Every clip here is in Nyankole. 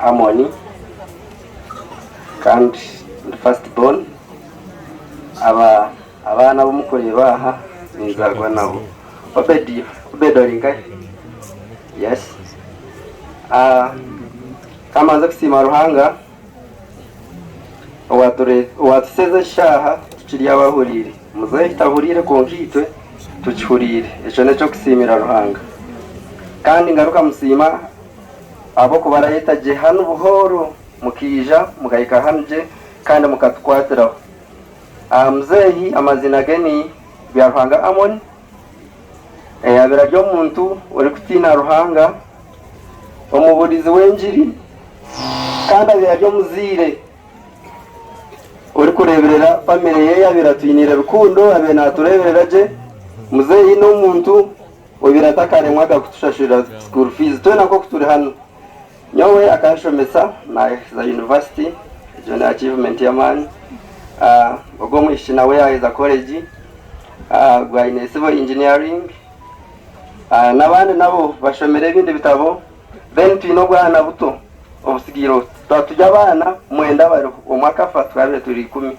Amoni kandi ndi first born. Aba abaana abu mukureeba aha ninzaarwa nabo. Obedi, Obedi ori nkahi? Yes. Ah, ka mbanze kusiima Ruhanga owature owatusize eshaaha tukiri abahuriire. Muzeeyi tahuriire kwonka itwe tukihuriire. Ekyo n'eky'okusiimira Ruhanga. Kandi ngaruka musiima Ahabw'okuba arayeta gye hanu buhooro, mukaija mukahika hanu gye kandi mukatukwatiraho. Aha muzeeyi amaziina ge ni Byaruhanga Amon, yaabaire ari omuntu orikutiina Ruhanga, omubuurizi w'engiri kandi abaire ari omuzaire orikureeberera famire ye, abaire atwiniire rukundo, abaire naatureeberera gye. Muzeeyi n'omuntu Obaire atakaremwaga kutushashurira school fees twena nk'oku turi hanu. Nyowe akanshomesa naheza university, egyo ni achievement y'amaani. Ogwo omwishiki nawe yaheza college, ogwo aine civil engineering, n'abandi nabo bashomire ebindi bitabo. Then twine obwana buto obusigaireho. Twaba turi abaana mwenda abariho, omwe akafa twabaire turi ikumi.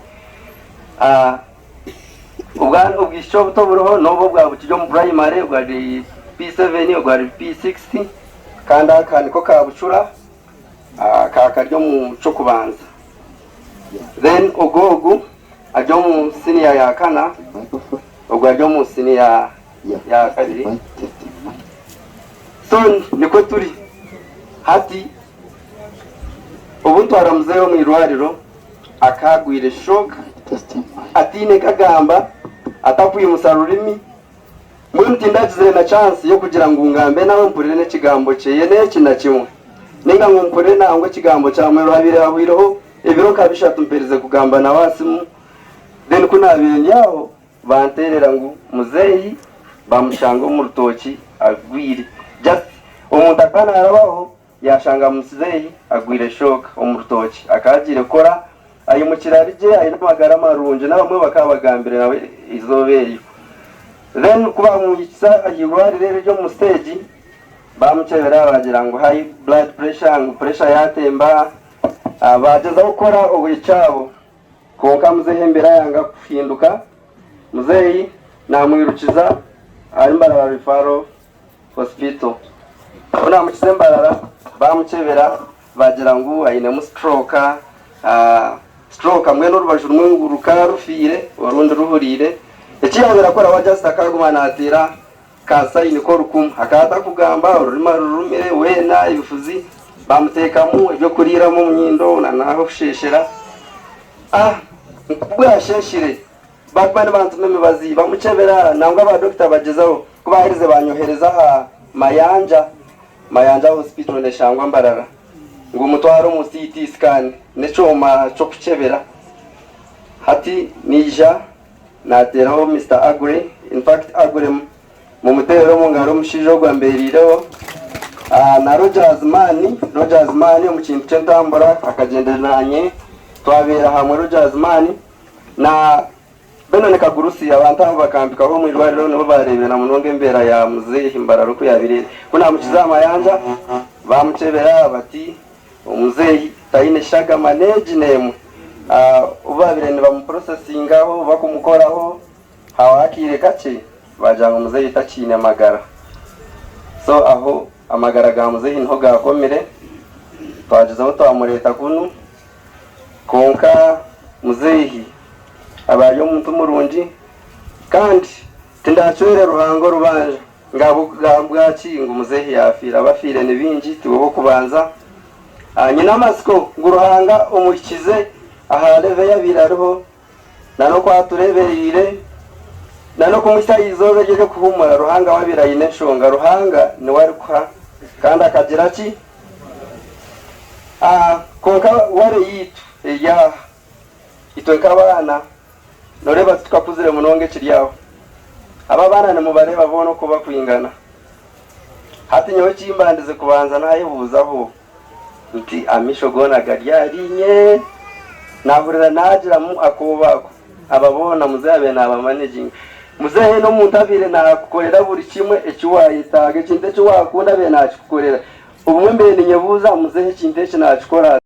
Obwana obwishiki obuto buriho n'obu obwa bukiri omu purayimare obwari P7 obwari P6 kandi aka niko ka bucura aka kari omu ky'okubanza then ogu ogu ari omu siniya ya kana ogu ari omu siniya ya kabiri so nikwo turi hati obu ntwara muzeeyi omu irwariro Akaagwire shock ataine kagamba, atakwimusa rurimi. Mbwenu tindagizire na chance y'okugira ngu ngambe nawe mpurire n'ekigambo kyeye n'eki na kimwe. Ninga ngu mpurire nangwa ekigambo kya Mweru habaire hahwireho ebiro nka bishatu mperize kugamba nawe aha simu. Then ku naabaire ndi aho Banteerera ngu muzeeyi bamushanga omu rutookye agwire. Just omuntu akaba naarabaho yaashanga muzeeyi agwire shock omu rutookye. Akaba agiire kukora aimukire ari gye aine amagara marungi n'abamwe bakaba bagambire nawe eizooba eryo. Then ku baamuhikisa aha irwariro eri ery'omu siteegi baamukyebera baagira ngu high blood pressure ngu pressure yaatemba. Baagyezaho kukora ekyabo. Kwonka muzeeyi embeera yanga kuhinduka, muzeeyi namwirukiza ahari Mbarara Referral Hospital. Ku namukiza Mbarara bamukyebera bagira ngu ainemu stroke, stroke mbwenu orubaju rumwe ngu rukaba rufiire orundi ruhuriire. Eki yabaire akora we just akaguma nateera ka sayini k'orukumu. Akaba atakugamba, orurimi arurumire weena ebifuzi bamuteekamu eby'okuriiramu omu nyindo n'ah'okusheeshera. Ah, ku bwasheeshire baaguma nibantuma emibazi bamukyebera nangwa baadokita bagyezaho. Ku baaherize baanyohereza aha Mayanja, Mayanja Hospital neeshangwa Mbarara, ngu mutware omu CT scan n'ekyoma ky'okukyebera. Hati naija. Naateeraho Mister Aggrey, in fact Aggrey mumuteerere omu ngaro omushaija ogu ambeereireho, na Rogers Mann, Rogers Mann omu kintu ky'entambura akagyenda naanye twabeera hamwe Rogers Mann na Benon Kagurusi abantu abo bakampikaho omu irwariro nibo baareebire na munonga embeera ya muzeehi Mbarara oku yaabaire eri. Ku naamukiza aha mayanja baamukyebera bati Omuzeeyi taine shagama n'egi n'emwe. Obu baabaire nibamupurosesingaho bakumukoraho, hahwaho akaire kakye baagira ngu muzeeyi takiine magara. So aho amagara ga muzeeyi niho gaakomire, twagyezaho twamureeta kunu, kwonka muzeeyi aba ari omuntu murungi kandi tindacwere Ruhanga orubanja. Ngabwa ki ngu muzeehi yaafiire? Abafiire ni baingi, tiwe w'okubanza. Nyine amatsiko ngu Ruhanga omuhikize aha level ei abaire ariho na n'oku atureebereire na n'okumuhitsya aha izooba eryo ery'okuhuumura. Ruhanga we abaire aine enshonga. Ruhanga niwe arikuha kandi akagira ki? Kwonka worry yaitu eri aha, itwe nk'abaana Noreeba titukakuzire munonga ekiri aho. Aba abaana nimubareeba boona oku bakwingana. Hati nyowe eki mbandize kubanza nayebuuzaho nti amaisho goona gari ahariinye? Nahurira nagiramu akooba ako. Aba boona muzehe abaire nabamanaginga. Muzehe n'omuntu abaire nakukorera buri kimwe eki wayetaaga, ekintu eki wakunda abaire nakikukorera. Obumwe mbaire ninyebuuza muzeeyi ekintu eki naakikora ata?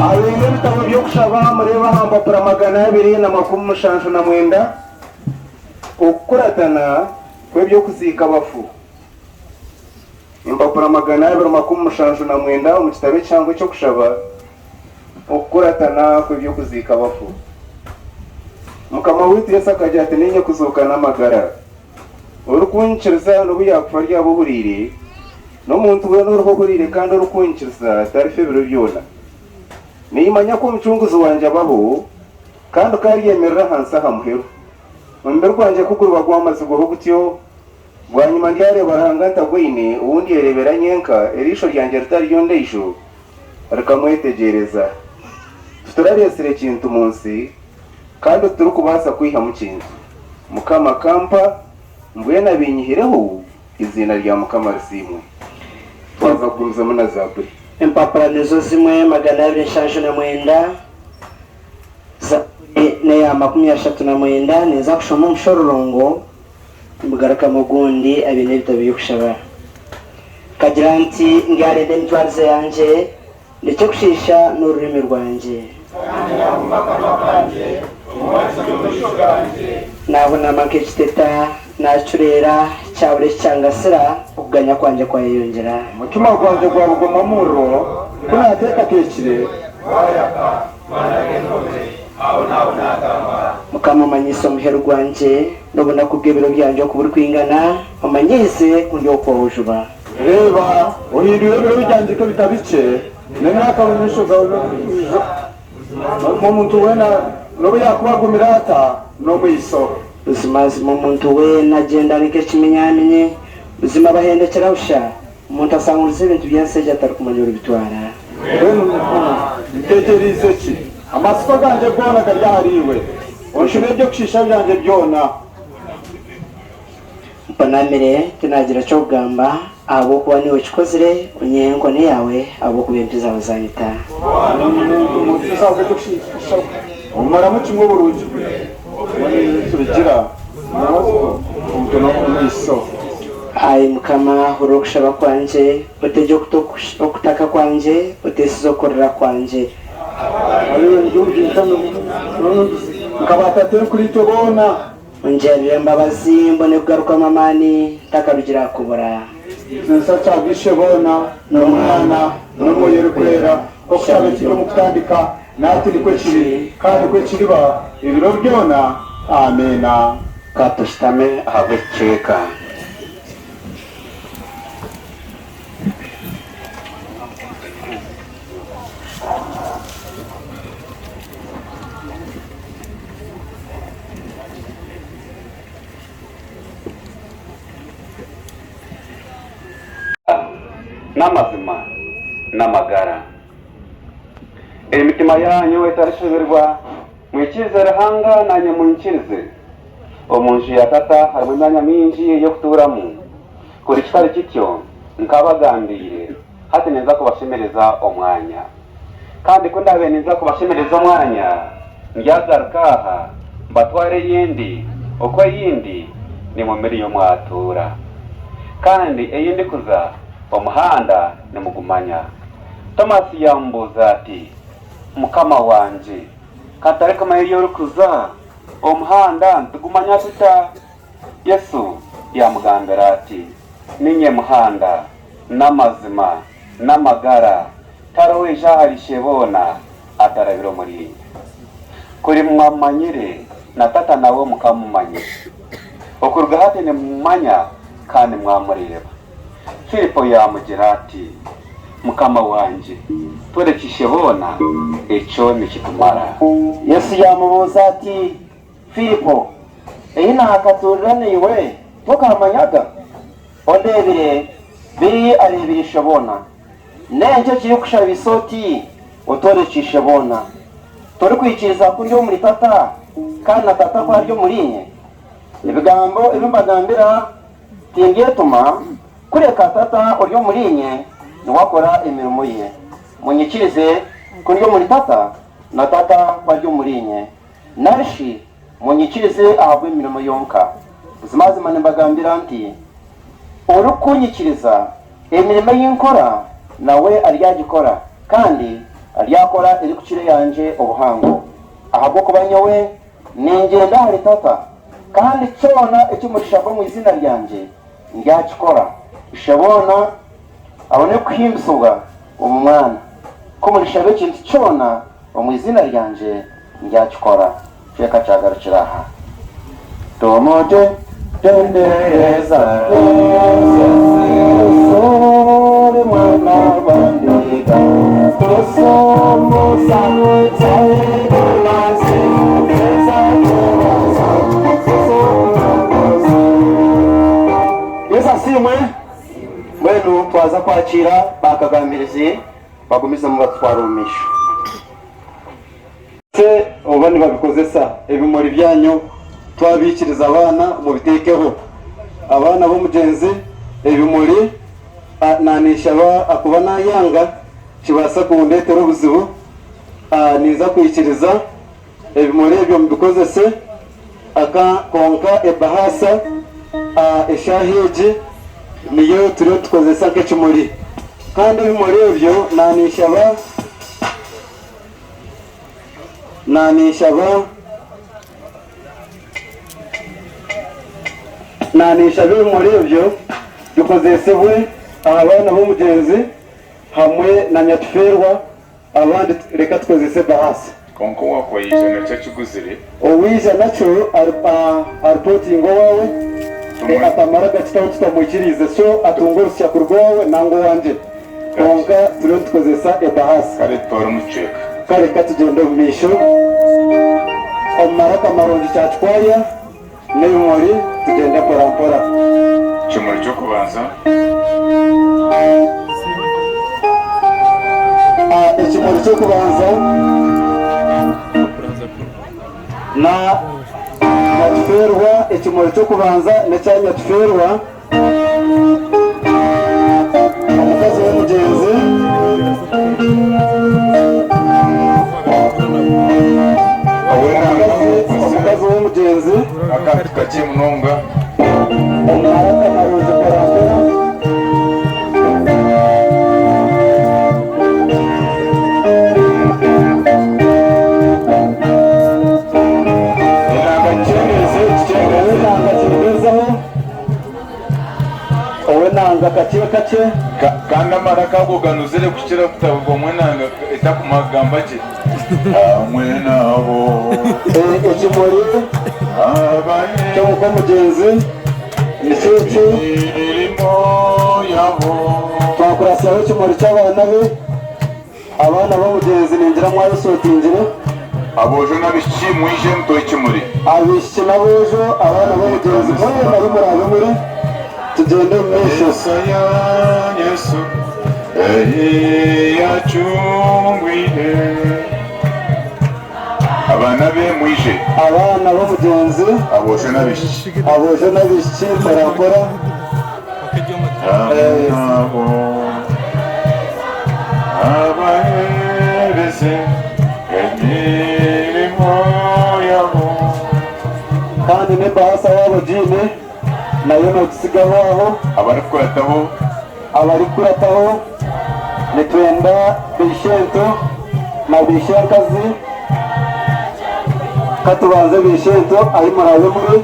Abaine ebitabo by'okushaba mureebe aha mpapura 279 Okukuratana kw'eby'okuziika abafu. Empapura 279 omu kitabo ekihango eky'okushaba, Okukuratana kw'eby'okuziika abafu. Mukama waitu Yesu akagira ati, Niinye kuzooka n'amagara. Orikunyikiriza n'obu yaakufa aryaba ohuriire, n'omuntu weena oriho ohuriire kandi orikunyikiriza tarifa ebiro byona. Niimanya ku Omucunguzi wangye abaho, kandi ku aryemerera aha nsi aha muheru. Omubiri gwangye ku guriba gwamazirweho gutyo, Bwanyima ndyareeba Ruhanga ntagwaine, ou ndyereebera nyenka, eriisho ryangye ritari ry'ondiijo rikamwetegyereza. Titurareetsire kintu mu nsi, kandi titurikubaasa kwihamu kintu. Mukama akampa, mbwenu abinyihireho, eiziina rya Mukama risiimwe. Twaza kugumizamu na Zaaburi. Empapura nizo zimwe 279. Zaaburi n'eya 39. Ninza kushoma omushororongo. Nimugarukamu ogundi abaine ebitabo by'okushaba. Nkagira nti, Ndyarinda emitwarize yangye, ndekye kushiisha n'orurimi rwangye. Naahunama nk'ekiteta, naacureera, kyabura eki kyangasira, okuganya kwangye kwayeyongyera. Omutima gwangye gwabugoma omuriro, ku naateekateekire. Mukama omanyiise omuheru gwangye, n'obunaku bw'ebiro byangye oku burikwingana, omanyiise ku ndi ow'okuhwaho juba. Reeba, ohindwire ebiro byangye nk'ebita bikye, n'emyaka omu maisho gaawe n'omuntu weena, n'obu yaakuba agumire ata, n'omwiso. Buzimazima omuntu weena agyenda ari nk'ekimenyaamenye, buzima bahendekyera busha. Omuntu asanguriza ebintu by'ensi egi atarikumanya oribitwara. Mbwenu ntegyereize ki? Amatsiko gangye goona gari ahariiwe. Onshube eby'okushiisha byangye byona. Mpunamire, tinaagira ky'okugamba, ahabw'okuba niiwe okikozire, onyihe enkoni yaawe, ahabw'okuba empi zaawe zaanyita. Omaramu kimwe oburungi bwe, tubigira omuiso. Ai Mukama, hurira okushaba kwangye, otegye okutu okutaka kwangye, oteisize okurira kwangye. Nka baatatenkuriitwe boona. Ongirire embabazi, mbone kugarukamu amaani, ntakarugire aha kubura. Ekitiinisa kya Isheboona, n'Omwana, n'Omwoyo Orikwera, nk'oku kyabaire kiri omu kutandika, na hati nikwo kiri, kandi nikwo kiriba ebiro byona. Amiina. Ka tushutame ahabw'ekicweka. N'amazima n'amagara. Emitima yaanyu etarishoberwa, mwikirize Ruhanga naanye munyikirize. Omu nju ya Tata harimu emyanya mingi ey'okutuuramu. Kuri kitari kityo, nkaabagambiire, hati ninza kubashemereza omwanya. Kandi ku ndaabe ninza kubashemereza omwanya, ndyagaruka aha, mbatware ei ndi, okwo ei ndi nimwo muriyo mwatuura. Kandi ei ndikuza, omuhanda nimugumanya. Tomasi yaamubuuza ati, Mukama wangye, ka ntarikumanya ei orikuza, omuhanda nitugumanya tuta? Yesu yaamugambira ati, Niinye muhanda, n'amazima, n'amagara, tihariho oija ahari Isheboona atarabire omuriinye. Kuri mwamumanyire, na Tata nawe mukamumanya. Okuruga hati nimumumanya kandi mwamureeba. Filipo yaamugira ati, Mukama wangye, tworekye Isheboona, ekyo nikitumara. Yesu yaamubuuza ati, Filipo, ei naakatuurira naiwe, tokammanyaga? Ondeebire, biri areebire Isheboona. N'enki ekirikushabisa oti, Otworekye Isheboona? Torikwikiriza ku ndi omuri Tata, kandi na Tata ku ari omuriinye? Ebigambo ebi mbagambira tindyetuma, kureka Tata ori omuriinye niwe akora emirimo ye. Munyikirize ku ndi omuri Tata, na Tata ku ari omuriinye. Nari shi munyikirize ahabw'emirimo yonka. Buzimazima nimbagambira nti, Orikuunyikiriza, emirimo ei nkora nawe aryagikora, kandi aryakora erikukira eyangye obuhango, ahabw'okuba nyowe ningyenda ahari Tata, kandi kyona eki murishaba omu iziina ryangye, ndyakikora, Isheboona abone kuhimbisibwa omu Mwana. Ku murishaba ekintu kyona omu iziina ryangye, ndyakikora. Kyeka kyagarukira aha. Tumuti tendereza Yesu ori mwana gwa ndiga Yesu Yesu asiimwe. Mbwenu twaza kwakiira baakagambirizi bagumizemu batutware omu maisho. Se oba nibabikozesa ebimuri byanyu twabikiriza abaana mubitekeho abaana bomugyenzi ebimuri nanishaba akuba nayanga kibasa kundetera obuzibu ninza kwikiriza ebimuri ebyo mubikozese aka kwonka ebahasa eshaha egi niyo turiyo nitukozesa nkekimuri kandi ebimuri ebyo nanishaba. Naninshaba Naninshaba ebimuri ebyo bikozesibwe aha baana b'omugyenzi hamwe na nyakifeerwa abandi reka tukozese ebahasa. Kwonka owaakuba yaija nakyo akiguzire. Owaija nakyo aripotinge owaawe atamara gakitaho tutamwikiriize so atunge orusya kuruga owaawe nangwa owangye. Kwonka turiyo nitukozesa ebahasa. Kare tutware omu kicweka. Kare ka tugyende omu maisho. Omu maraka marungi kyakikwaya n'ebimuri tugyende mpora mpora. Ekimuri ky'okubanza. Ekimuri ky'okubanza na Nyakifeerwa. Ekimuri ky'okubanza n'ekya Nyakifeerwa. Omukazi w'omugyenzi. Omukazi w'omugyenzi. Akantu kakye munonga. Omu maraka marungi mporampora. Enanga kikyendeeze, kikyendeeze. Enanga kyendeezeho. Ow'enanga kakye kakye. Kandi amaraka ago ganuzire kukira kutaburwa omu enanga etakumara kugamba gye. Hamwe nabo. Ekimuri ky'omuka omugyenzi nikyo eki. Twakuratsyaho ekimuri ky'abaana be. Abaana b'omugyenzi ningira mwayesotingire. Aboojo n'abaishiki mwije mutohe ekimuri. Abaishiki n'aboojo, abaana b'omugyenzi mwena ahu muraabe muri, tugyende omu maisho. Yesaya Yesu ei yacungwire Abaana be mwije. Abaana b'omugyenzi. Aboojo n'abaishiki. Aboojo n'abaishiki mpora mpora. Hamwe nabo abaheereze emirimo yabo. Kandi n'ebaasa waaba ogiine, nayo noogisigaho aho. Abarikukurataho. Abarikukurataho nitwenda baishento na baishenkazi. Ka tubanze baishento ahi muraabe muri,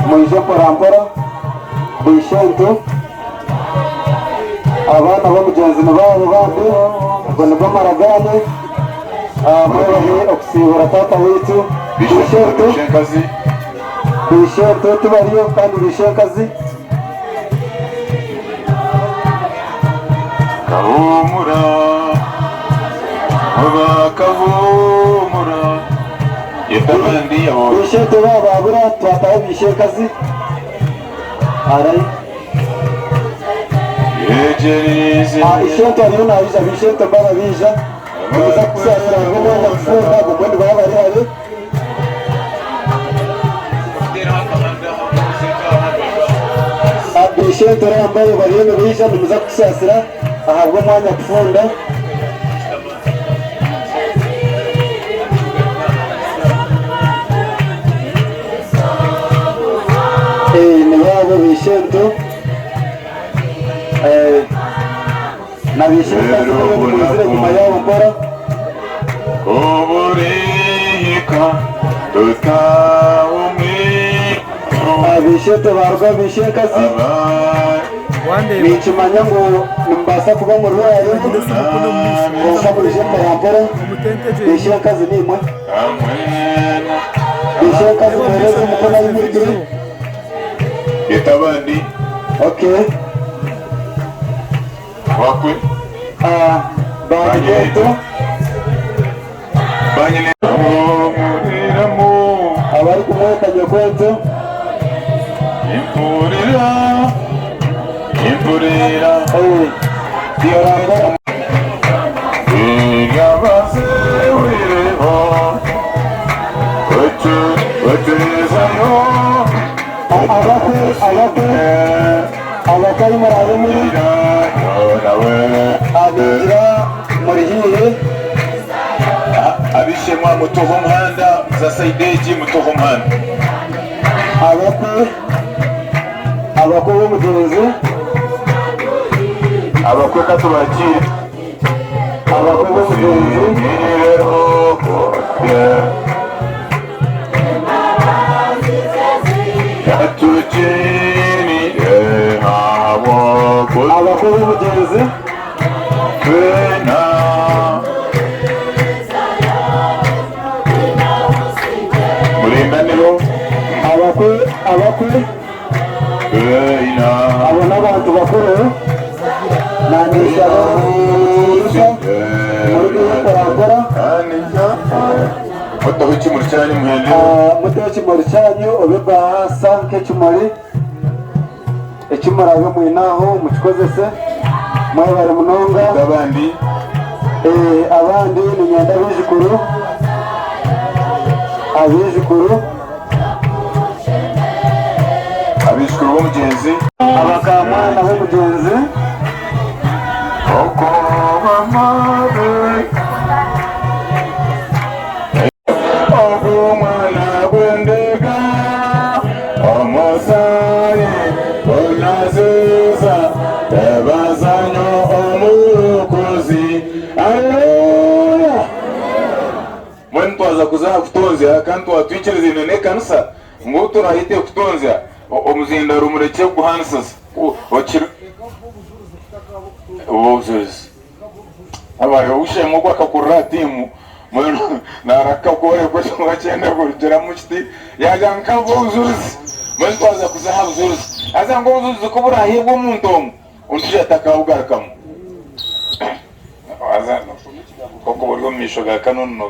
mwije mporampora. Baishento, abaana b'omugyenzi nibaabo bambi, ago nigo mara gaanyu. Mwebare okusiibura taata waitu. Baishento, baishento tibariyo kandi baishenkazi. Kahumura, oba kahumura, yeta abandi abo. Baishento baaba baabura twataho baishenkazi. Arai. Yegyerize. Ishento ariyo naija, baishento baaba baija. Nimuza kutusaasira ahabw'omwanya kufunda gumwe nibaba bari hare. Baishento rambayo bariyo nibaija nimuza kutusaasira ahabw'omwanya kufunda. Nibaabo baishento. Na baishenkazi boona nimwizire enyima yaabo mpora. Oburihika tutaha omu iguru. Baishento baaruga baishenkazi, ninkimanya ngu nimubaasa kuba muri hare, kwonka mwije mporampora. Baishenkazi niimwe. Baishenkazi muhereze omukono ahu muri turi. Yeta abandi. Okay. Wakwe. Banyineeto. Banyineeto. Abarikumweta nyokwento. Empurira. Empurira. Abakwe, abakwe, abakwe ahi muraabe muri, abaingira muri haihi. Ab'eishe-emwe mutuhe omuhanda, muza sayidi egi mutuhe omuhanda. Abakwe, abakwe b'omugyenzi. Abakwe ka tubakiire. Abakwe b'omugyenzi. Abakwe b'omugyenzi. Abakwe, abakwe. Abo n'abantu bakuru. Naandiishaba ekitiinisa murikuza mporampora. Muteho ekimuri kyanyu muhendere. Muteho ekimuri kyanyu obe ebaasa nk'ekimuri eki muraabe mwine aho mukikozese. Mwebare munonga. Abandi? Abandi niinyenda abaijukuru. Abaijukuru. Abaijukuru b'omugyenzi. Abakamwana b'omugyenzi. Ogu mwana gw'endiga omusaayi gunaziza ebazanyo omurokozi. Aleluya! Mbwenu twaza kuza aha kutonzya kandi twatwikirizaine n'ekanisa ngu ou turaayete kutonzya omuzindaaro murekye kuguhaanisiza. Obujurizi. Ow'eishe-emwe ogwo akakurira aha tiimu mbwenu naaraka kworeka eki wakyenda kurugiramu kiti yaagira ngu nkabuha obujurizi. Mbwenu twaza kuza aha bujurizi. Haza ngu obujurizi ku buraaheebwe omuntu omwe, ondiijo atakabugarukamu. Haza nk'oku ori omu maisho ga Canon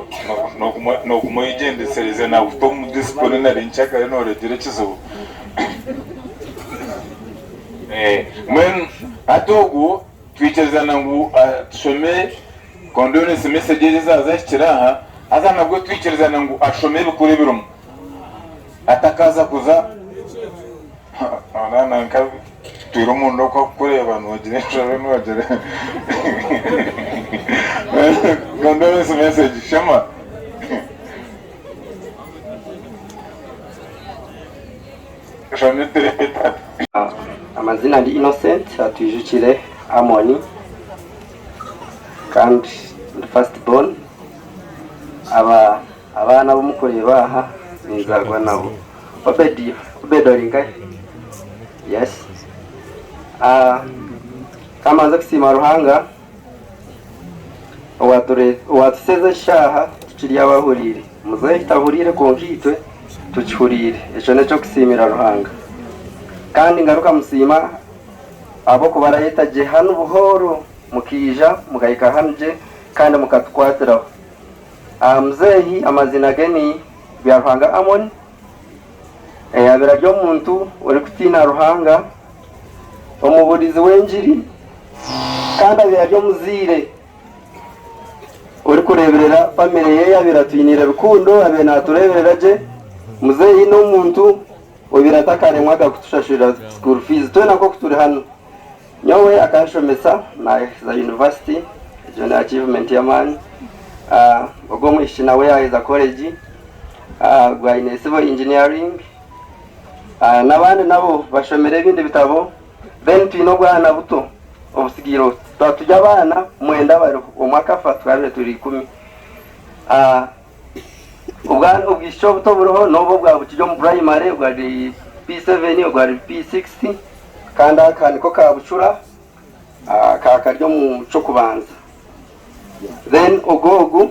nooguma oyegyendesereize naakuta omu discipline nari nkyakare nooreegyera ekizibu. Mbwenu hati ogwo twikirizana ngu tushome condolence message ezi ezaza hikire aha, haza nabwo twikirizana ngu ashome ebikuru ebirimu atakaaza kuza. Twire omunda oku akukureeba noogira enshobe noogira Condolence message Shema. Shoma etireta. Amazina ndi Innocent Atwijukire Amon kandi ndi first born. Aba abaana abu mukureeba aha ninzaarwa nabo. Obedi, Obedi ori nkahi? Yes. Ah, kamanze kusiima Ruhanga owatuseeza eshaaha tukiri abahuriire. Muzeeyi tahuriire kwonka itwe tukihuriire. Ekyo n'eky'okusiimira Ruhanga. Kandi ngaruka musiima ahabw'okuba arayeta gye hanu buhooro mukaija mukahika hanu gye kandi mukatukwatiraho. Muzeeyi amaziina ge ni Byaruhanga Amon, yaabaire ari omuntu orikutiina Ruhanga, omubuurizi w'engiri kandi abaire ari omuzaire orikureeberera famire ye abaire atwiniire rukundo abaire naatureeberera gye. Muzeeyi n'omuntu obaire atakaremwaga kutushashurira school fees twena nk'oku turi hanu. Nyowe akanshomesa naaheza yunivasite, egyo ni achievement y'amaani. Ogwo omwishiki nawe yaaheza college, ogwo aine civil engineering, n'abandi nabo bashomire ebindi bitabo. Then twine obwana buto obusigaireho, twaba turi abaana mwenda abariho, omwe akafa twabaire turi ikumi. Obwana obwishiki obuto buriho n'obu obwa bukiri omu purayimare ogwo ari P7 ogwo ari P6 kandi aka niko ka bucura aka kari omu ky'okubanza then ogu ogu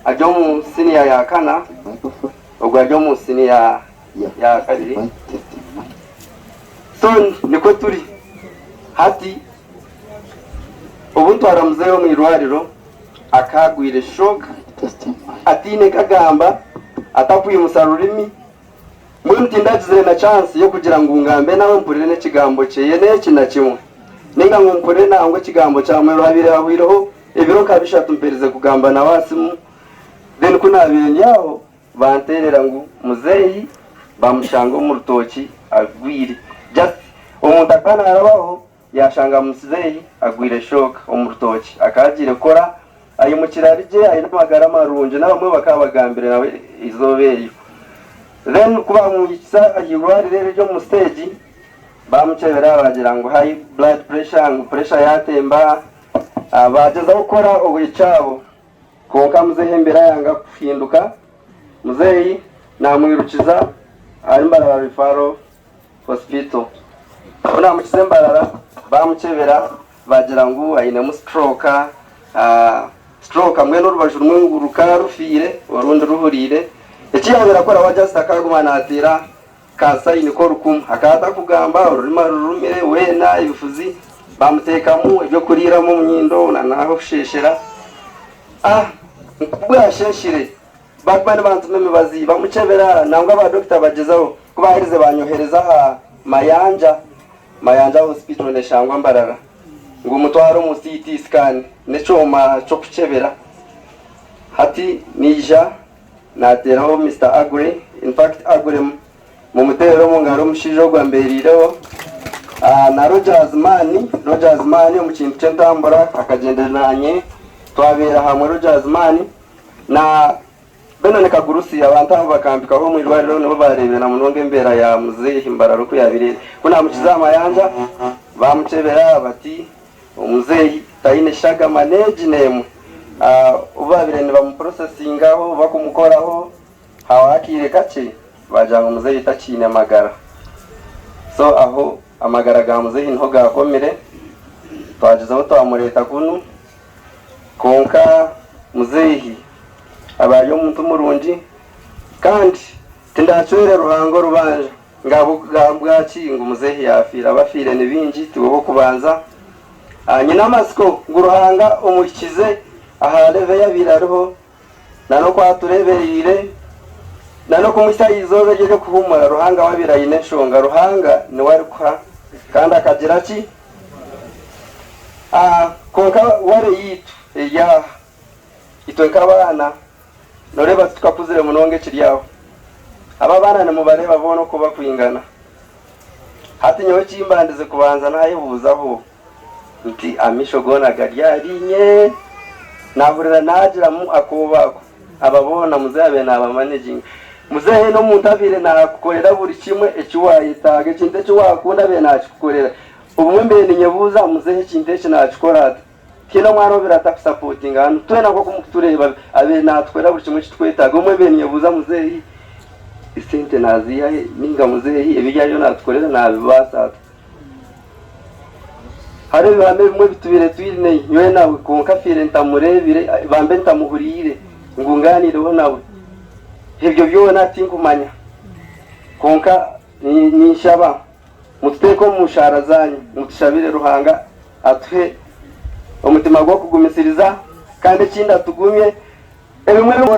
ari omu siniya ya kana ogwo ari omu siniya ya kabiri so nikwo turi hati obu ntwara muzeeyi omu irwariro Akaagwire shock ataine kagamba, atakwimusa rurimi. Mbwenu tindagizire na chance y'okugira ngu ngambe nawe mpurire n'ekigambo kyeye n'eki na kimwe. Ninga ngu mpurire nangwa ekigambo kya Mweru habaire hahwireho ebiro nka bishatu mperize kugamba nawe aha simu. Then ku naabaire ndi aho Banteerera ngu muzeeyi bamushanga omu rutookye agwire. Just omuntu akaba naarabaho yaashanga muzeeyi agwire shock omu rutookye. Akaba agiire kukora aimukire ari gye aine amagara marungi n'abamwe bakaba bagambire nawe eizooba eryo. Then ku baamuhikisa aha irwariro eri ery'omu siteegi baamukyebera baagira ngu high blood pressure ngu pressure yaatemba. Baagyezaho kukora ekyabo. Kwonka muzeeyi embeera yanga kuhinduka, muzeeyi namwirukiza ahari Mbarara Referral Hospital. Ku namukiza Mbarara bamukyebera bagira ngu ainemu stroke, stroke mbwenu orubaju rumwe ngu rukaba rufiire orundi ruhuriire. Eki yabaire akora we just akaguma nateera ka sayini k'orukumu. Akaba atakugamba, orurimi arurumire weena, ebifuzi bamuteekamu eby'okuriiramu omu nyindo n'ah'okusheeshera. Ah, ku bwasheeshire baaguma nibantuma emibazi bamukyebera nangwa baadokita bagyezaho. Ku baaherize baanyohereza aha Mayanja, Mayanja Hospital neeshangwa Mbarara, ngu mutware omu CT scan n'ekyoma ky'okukyebera. Hati naija. Naateeraho Mister Aggrey, in fact Aggrey mumuteerere omu ngaro omushaija ogu ambeereireho, na Rogers Mann, Rogers Mann omu kintu ky'entambura akagyenda naanye twabeera hamwe Rogers Mann na Benon Kagurusi abantu abo bakampikaho omu irwariro nibo baareebire na munonga embeera ya muzeehi Mbarara oku yaabaire eri. Ku naamukiza aha mayanja baamukyebera bati Omuzeeyi taine shagama n'egi n'emwe. Obu baabaire nibamupurosesingaho bakumukoraho, hahwaho akaire kakye baagira ngu muzeeyi takiine magara. So aho amagara ga muzeeyi niho gaakomire, twagyezaho twamureeta kunu, kwonka muzeeyi aba ari omuntu murungi kandi tindacwere Ruhanga orubanja. Ngabwa ki ngu muzeehi yaafiire? Abafiire ni baingi, tiwe w'okubanza. Nyine amatsiko ngu Ruhanga omuhikize aha level ei abaire ariho na n'oku atureebereire na n'okumuhitsya aha izooba eryo ery'okuhuumura. Ruhanga we abaire aine enshonga. Ruhanga niwe arikuha kandi akagira ki? Kwonka worry yaitu eri aha, itwe nk'abaana Noreeba titukakuzire munonga ekiri aho. Aba abaana nimubareeba boona oku bakwingana. Hati nyowe ekimbandize kubanza nayebuuzaho nti amaisho goona gari ahariinye? Nahurira nagiramu akooba ako. Aba boona muzehe abaire nabamanaginga. Muzehe n'omuntu abaire nakukorera buri kimwe eki wayetaaga, ekintu eki wakunda abaire nakikukorera. Obumwe mbaire ninyebuuza muzehe ekintu eki nakikora ata? Tihaine omwana obaire atakusapotinga hanu. Twena nk'oku mukutureeba abaire natukorera buri kimwe eki tukwetaaga. Obumwe mbaire ninyebuuza muzehe esente naziiha he ninga muzehe ebi ariyo natukorera nabibaasa ata? Hariho ebihama ebimwe ebi tubaire twine nyowe nawe kwonka afiire ntamureebire bambe ntamuhuriire ngu ngaaniireho nawe. Ebyo byona tinkumanya kwonka ninshaba mututeeke omu shaara zaanyu mutushabire Ruhanga atuhe omutima gw'okugumisiriza kandi ekindi atugumye. Ebimwe ebi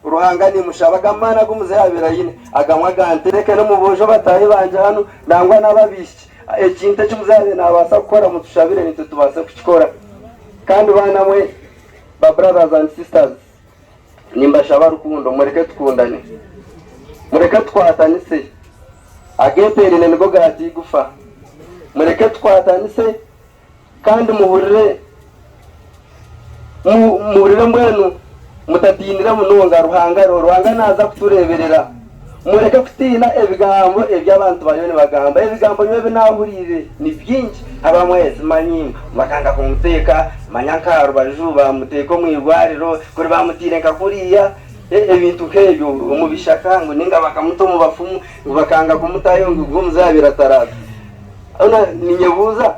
Ruhanga nimushaba ag'amaani agu muzehe abaire aine, agamwe agantereke n'omu boojo bataahi bangye hanu nangwa n'ababaishiki. Ekintu eki muzehe abaire naabaasa kukora mutushabire naitwe tubaase kukikora. Kandi baana mwe ba brothers and sisters, nimbashaba rukundo mureke tukundane, mureke tukwatanise, ageeteeraine nigo gaata eigufa, mureke tukwatanise. Kandi muhurire, muhurire mbwenu mutatiinire munonga, Ruhanga ariho, Ruhanga naaza kutureeberera. Mureke kutiina ebigambo ebi abantu bariyo nibagamba. Ebigambo nyowe ebi naahuriire ni bingi. Abamwe simanyi bakanga kumuteeka manya nk'aha rubaju baamuteeka omu irwariro, kuri baamutaire nka kuriya, ebintu nk'ebyo omu bishaka ngu nainga bakamuta omu bafumu ngu bakanga kumutayo ngu ogwo omuzeeyi abaire ataraaza. Hoona ninyebuuza,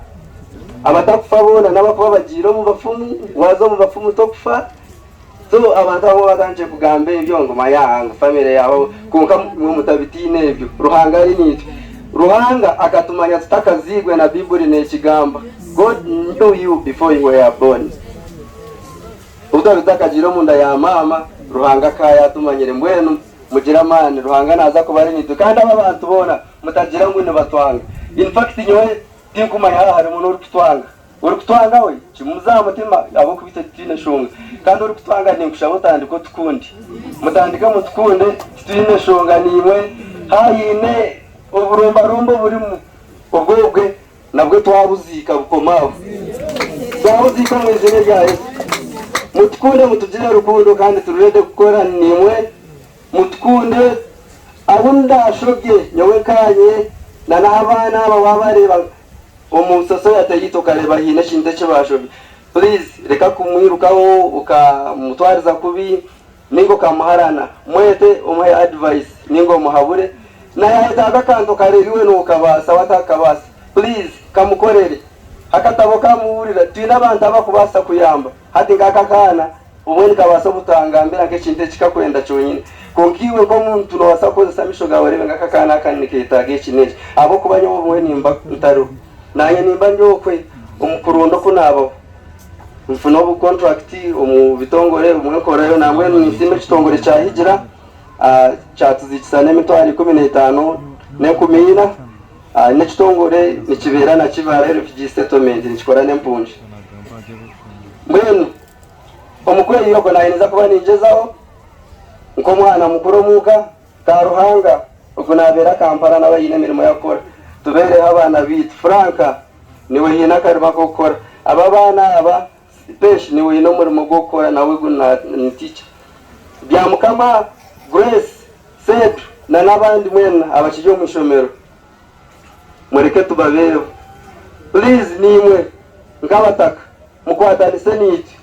abatakufa boona n'abakuba bagiire omu bafumu? Waaza omu bafumu tokufa? So abantu abamwe batandikire kugamba ebyo ngu manya ngu famire yaawe kwonka imwe mutabitiina ebyo. Ruhanga ari naitwe. Ruhanga akatumanya tutakazairwe na Baiburi neekigamba. God knew you before you were born. Obu twaba tutakagiire omunda ya maama, Ruhanga akaba yaatumanyire. Mbwenu mugire amaani, Ruhanga naaza kuba ari naitwe. Kandi aba abantu boona Mutagira ngu nibatwanga. In fact nyowe tinkumanya haaba harimu n'orikutwanga. Orikutwanga we kimuze aha mutima ahabw'okuba itwe titwine nshonga. Kandi orikutwanga ninkushaba otandike otukunde. Mutandike mutukunde titwine nshonga naimwe. Haine oburombaromba oburimu obwo obwe nabwo twabuziika bukoma aho. Twabuziika omu eiziina erya Yesu. Mutukunde mutugire rukundo kandi turi ready kukora naimwe. Mutukunde abu ndashobye nyowe nkanye na n'abaana aba wabareeba omu society yaitu okareeba haine ekintu eki bashobya please reka kumwirukaho okamutwariza kubi ninga okamuharana mwete omuhe advice ninga omuhabure na yayetaaga akantu okareeba iwe nokabaasa we atakabaasa please kamukorere akatabo kamuhurira twine abantu abakubaasa kuyamba hati nk'aka akaana Obumwe nikabaasa obutangambira nk'ekintu eki kakwenda kyonyine. Kwonka iwe nk'omuntu noobaasa kukozesa amaisho gaawe oreebe ngu aka akaana aka nikeetaaga eki n'eki. Ahabw'okuba nyowe obumwe nimba ntariho. Naanye nimba ndi okwe omu kuronda oku naabaho. Nfuna obu contract omu bitongore obumwe nkorayo. Nambwenu ninsiima ekitongore kya Higira kyatuziikisa n'emitwaro 15 n'enkumi ina. N'ekitongore nikibeera na Kibaale Refugee Settlement nikikora n'empungi. Mbwenu. Omu kweyiha okwo naayendeza kuba ningyezaho nk'omwana mukuru omuka ka Ruhanga ogu naabeera Kampala nawe aine emirimo y'okukora. Tubeereho abaana baitu. Frank niiwe haine akarimo ak'okukora. Aba abaana aba, Pesh niiwe oine omurimo gw'okukora nawe ogu ni teacher. Byamukama, Grace, Sedu na n'abandi mwena abakiri omu ishomero mureke tubabeereho. Please niimwe nk'abataka Mukwatanise naitwe.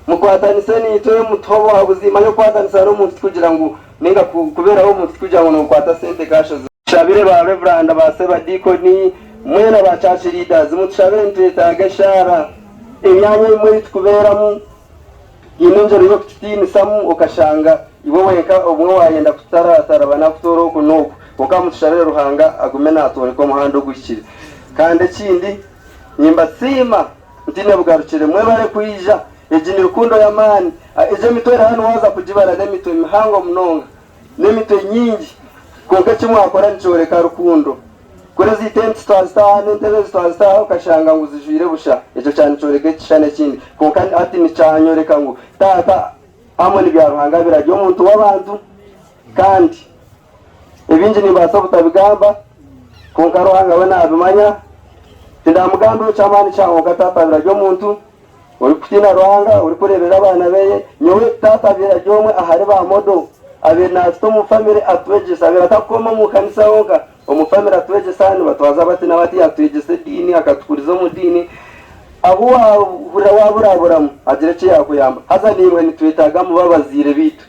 Mukwatanise naitwe mutuhe obuhabuzi. Manya okukwatanisa n'omuntu tikugira ngu ninga kubeeraho omuntu tikugira ngu nokwata sente cash. Tushabire ba Reverand, ba Sebadiikoni, mwena ba church leaders mutushabire nitwetaaga eshaara. Emyanya emwe ei tukubeeramu haine engyero y'okututiinisamu okashanga iwe wenka obumwe wayenda kututaratara banakutoora oku n'oku. Kwonka mutushabire Ruhanga agume natworeka omuhanda oguhikire. Kandi ekindi nimbasiima. Ntiine bugarukire. Mwebare kwija. Egi ni rukundo y'amaani. Egi emitwe eri hanu waaza kugibara n'emitwe mihango munonga. N'emitwe nyingi. Kwonka eki mwakora nikyoreka rukundo. Kuri ezi tenti twazita aha n'entebe ezi twazita aha okashanga ngu zijwire busha, ekyo kyaba nikyoreka ekishushani ekindi. Kwonka hati nikyanyoreka ngu Taata Amoni Byaruhanga abire ari omuntu w'abantu kandi ebingi nimbaasa obutabigamba. Kwonka Ruhanga we naabimanya. Tindamugambira eky'amaani kyange kwonka taata abaire ari omuntu orikutiina Ruhanga, orikureeberera abaana be. Nyowe taata abaire ari omwe ahari ba modo abaire naatuta omu famire atwegyesa. Abaire atarikukoma omu kanisa honka, omu famire atwegyesa nibatwaza bati na bati, atwegyesa ediini, akatukuriza omu diini. Ahu waahurira waaburaburamu agira eki yaakuyamba. Haza naimwe nitwetaaga mube abazaire baitu.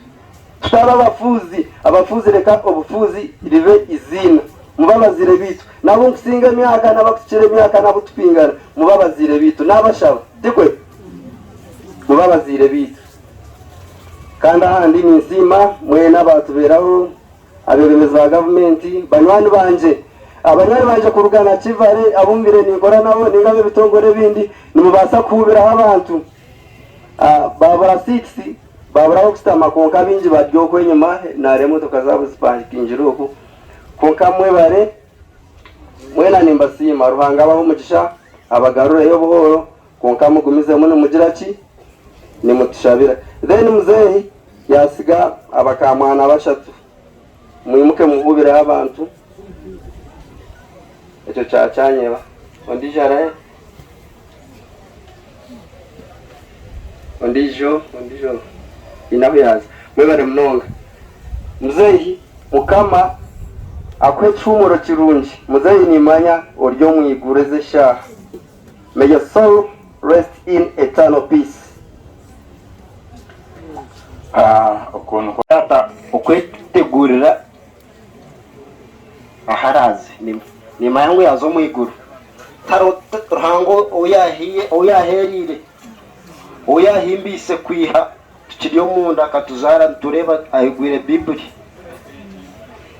Tutaba abafuuzi, abafuuzi reka obufuuzi ribe eiziina. Mube abazaire baitu. N'abu nkusinga emyaka n'abakutukira emyaka n'abu tukwingana, mube abazaire baitu. Naabashaba, tikwe? Mube abazaire baitu. Kandi ahandi ninsiima mwena abaatubeeraho, abeebembezi ba gavumenti, banywani bangye. Abanywani bangye kuruga Nakivale abu mbaire ninkora nabo nainga ab'ebitongore ebindi, nimubaasa kuhuubiraho abantu. Baabura seats, baabura ah'okushutama kwonka abaingi bari okwo enyima nari emotoka zaabo zipakingire okwo. Kwonka mwebare, mwena nimbasiima. Ruhanga abahe omugisha, abagarureyo obuhooro, kwonka mugumizemu nimugira ki? Nimutushabira. Then muzeeyi yaatsiga abakamwana bashatu. Mwimuke muhuubireho abantu. Ekyo kyakyanyeba. Ondiijo arahe? Ondiijo, ondiijo haine ahu yaaza. Mwebare munonga. Muzeeyi Mukama akuhe ekihuumuro kirungi. Muzeeyi nimanya ori omu iguru ezi eshaaha. May your soul rest in eternal peace. Okwo nikwo. Taata okwetegurira ahu araaze. Nimanya ngu yaaza omu iguru. Tihariho Ruhanga ou yaaheereire, ou yaahimbiise kwiha tukiri omunda akatuzaara nitureeba aigwire Baiburi.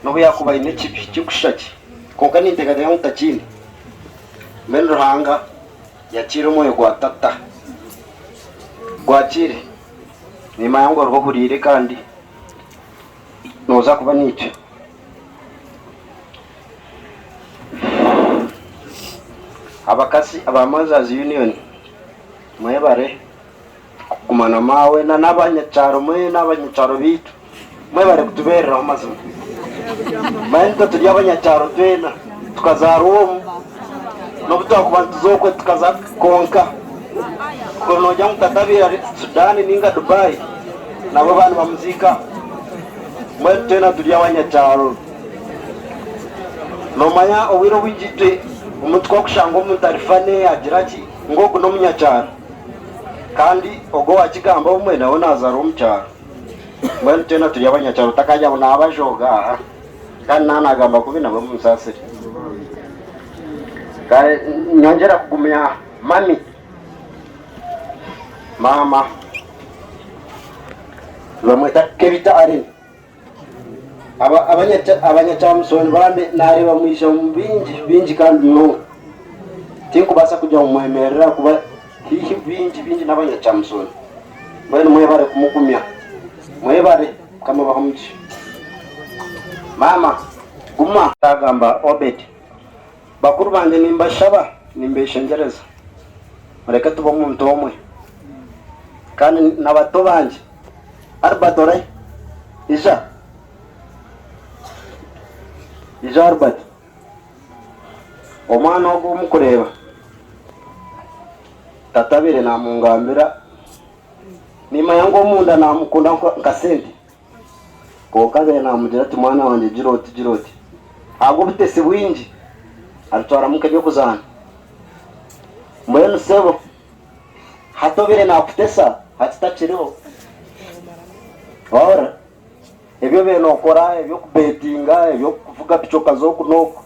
N'obu yaakuba aine ekibi kirikushusha ki, kwonka ninteekateeka ngu takiine. Mbwenu Ruhanga yakiire omwoyo gwa tata. Gwakiire. Nimanya ngu oriho ohuriire kandi nooza kuba naitwe. Abakazi aba Mothers Union mwebare kuguma na maawe na n'abanyakyaro mwena abanyakyaro baitu mwebare kutubeereraho mazima. Manya itwe turi abanyakyaro twena tukazaarwa omu n'obu twakuba nituza okwe tukaza kwonka kuri noogira ngu tata abaire ari Sudan ninga Dubai nabo baaba nibamuziika mbwenu twena turi abanyakyaro. Noomanya obwire obwingi itwe omuntu ku arikushanga omuntu ari funny agira ki ngu ogu n'omunyakyaro kandi ogu owaakigamba obumwe nawe naazaarwa omu kyaro. Mbwenu twena turi abanyakyaro otakagira ngu naabajooga aa kandi naaba naagamba kubi nabwe munsaasire. Kare nyongyera kugumya mummy, maama nibamweta Kebita Allen. Abanyakyamusoni bambi nareeba mwija omu bingi bingi kandi munonga. Tinkubaasa kugira ngu mwemerere ahakuba haihi bingi bingi n'abanyakyamusoni. Mbwenu mwebare kumugumya. Mwebare Mukama abahe omugisha. Maama guma. Agamba Obed, Bakuru bangye nimbashaba nimbeshengyereza mureke tube omuntu omwe kandi na bato bangye. Albert orahi? Ija. Ija Albert. Omwana ogu ou mukureeba, tata abaire naamungambira, nimanya ngu omunda naamukunda nka sente, kwonka abaire naamugira ati mwana wangye gira oti gira oti. Ahabw'obutesi bwingi, abitwaramu nk'eby'okuzaana. Mbwenu sebo. Hati obaire naakutesa, hati takiriho. Wahurira? Ebi obaire nookora eby'okubetinga, eby'okuvuga piki okaza oku n'oku,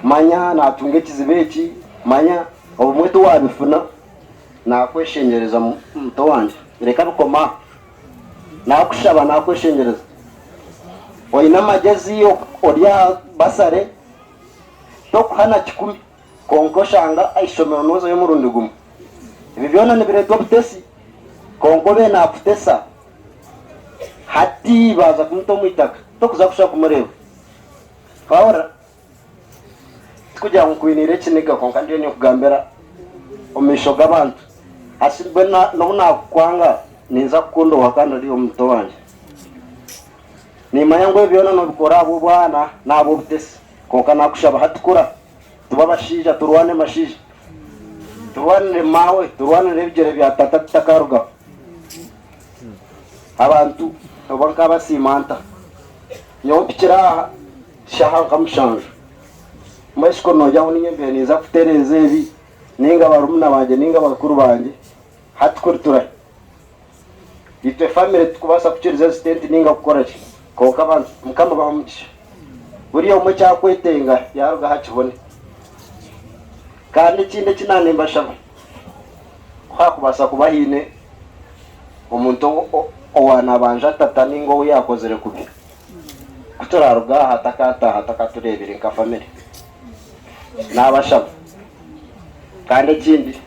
manya naatunga ekizibu eki, manya obumwe tiwaabifuna, naakweshengyereza muto wangye, reka bikome aho. Naakushaba, naakweshengyereza. Oine amagyezi ori aha basare, tokuha na kikumi. Kwonka oshanga aha ishomero noozayo omurundi gumwe. Ebi byona nibireetwa obutesi. Kwonka obe naakutesa hati baaza kumuta omu itaka tokuza kushuba kumureeba. Wahurira? Tikugira ngu nkwiniire ekiniga kwonka ndiyo ninkugambira omu maisho g'abantu. Hati mbwenu n'obu naakukwanga ninza kukunda owa kandi ori omuto wangye. Nimmanya ngu ebi byona noobikora ahabw'obwana n'ahabw'obutesi. Kwonka nakushaba hati kura tube abashaija turwane mashaija. Turwanire maawe, turwanire ebigyere bya tata tutakarugaho. Abantu oba nkabasiima nta? Nyowe mpikire aha shaaha nka mushanju. Mbwenu shi kuri nogira ngu niinye mbaire ninza kutereeza ebi ninga barumuna bangye ninga bakuru bangye, hati kuri turahi? Itwe famire titukubaasa kukiriza ezi tenti ninga kukora ki, kwonka abantu Mukama abahe omugisha. Buri omwe eki akwetenga yaarugaho akibone. Kandi ekindi eki naanimbashaba, ku haakubaasa kuba haine omuntu owaanabanja tata ninga ou yaakozire kubi, ku turaaruga aha atakaataaha atakatureebire nka famire. Naabashaba. Kandi ekindi,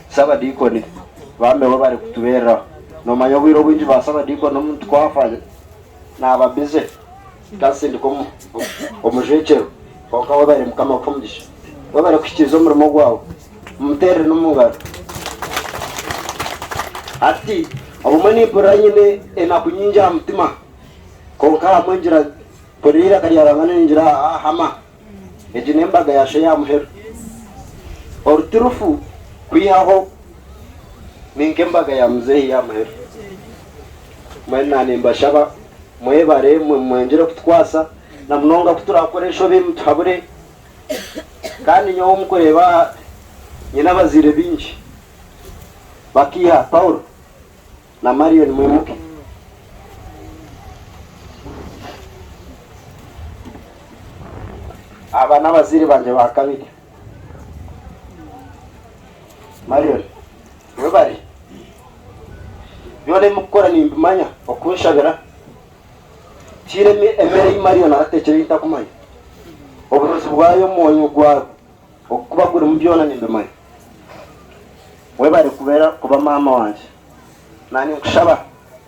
Sabadiikoni bambe bo bari kutubeereraho. Noomanya obwire obwingi ba Sabadiikoni omuntu ku afa naaba bize tasindika omujwekyerwa. Kwonka webare Mukama akuhe omugisha. Webare kuhikiiriza omurimo gwawe. Mumuteerere n'omu ngaro. Hati obumwe nimpurira nyine enaku nyingi aha mutima, kwonka ahamwe ngira mpurira eiraka rya Ruhanga niringira hama. Egi n'embaga ya sho ya muheru. Oruturufu kwihaho ni nk'embaga ya muzeeyi ya muheru. Mbwenu naanimbashaba mwebare mwongyere kutukwasa na munonga ku turakora enshobe mutuhabure. Kandi nyowe omu kureeba aha nyine abazaire baingi bakiiha Paul na Marion mwimuke. Aba n'abazaire bangye ba kabiri. Marion, webare. Byona ebi murikukora nimbimanya, okunshabira. Tihaine emere ei Marion arateekire ei ntakumanya. Oburozi bwayo, omwonyo gwayo okuba gurimu byona nimbimanya. Webare kubeera kuba maama wangye. Naanye nkushaba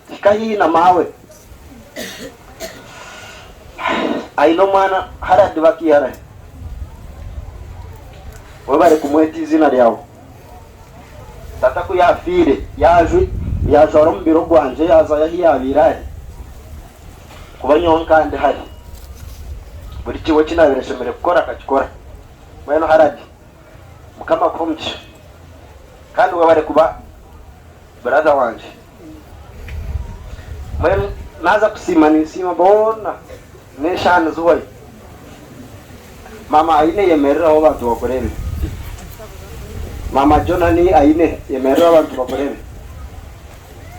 hika haihi na maawe. Aine omwana Haradi bakiiharahi? Webare kumweta eiziina ryawe. Tata ku yaafiire yaajwara omubiri ogwangye yaazayo ahu yaabaire ari kuba nyowe nka ndi hare. Buri kimwe eki naabaire nshemereire kukora akakikora. Mbwenu Haradi Mukama akuhe omugisha kandi webare kuba brother wangye. Mbwenu naaza kusiima ninsiima boona n'eshaaha nizihwayo. Maama Aine yemereraho abantu bakureebe. Maama Jonani Aine yemereraho abantu bakureebe.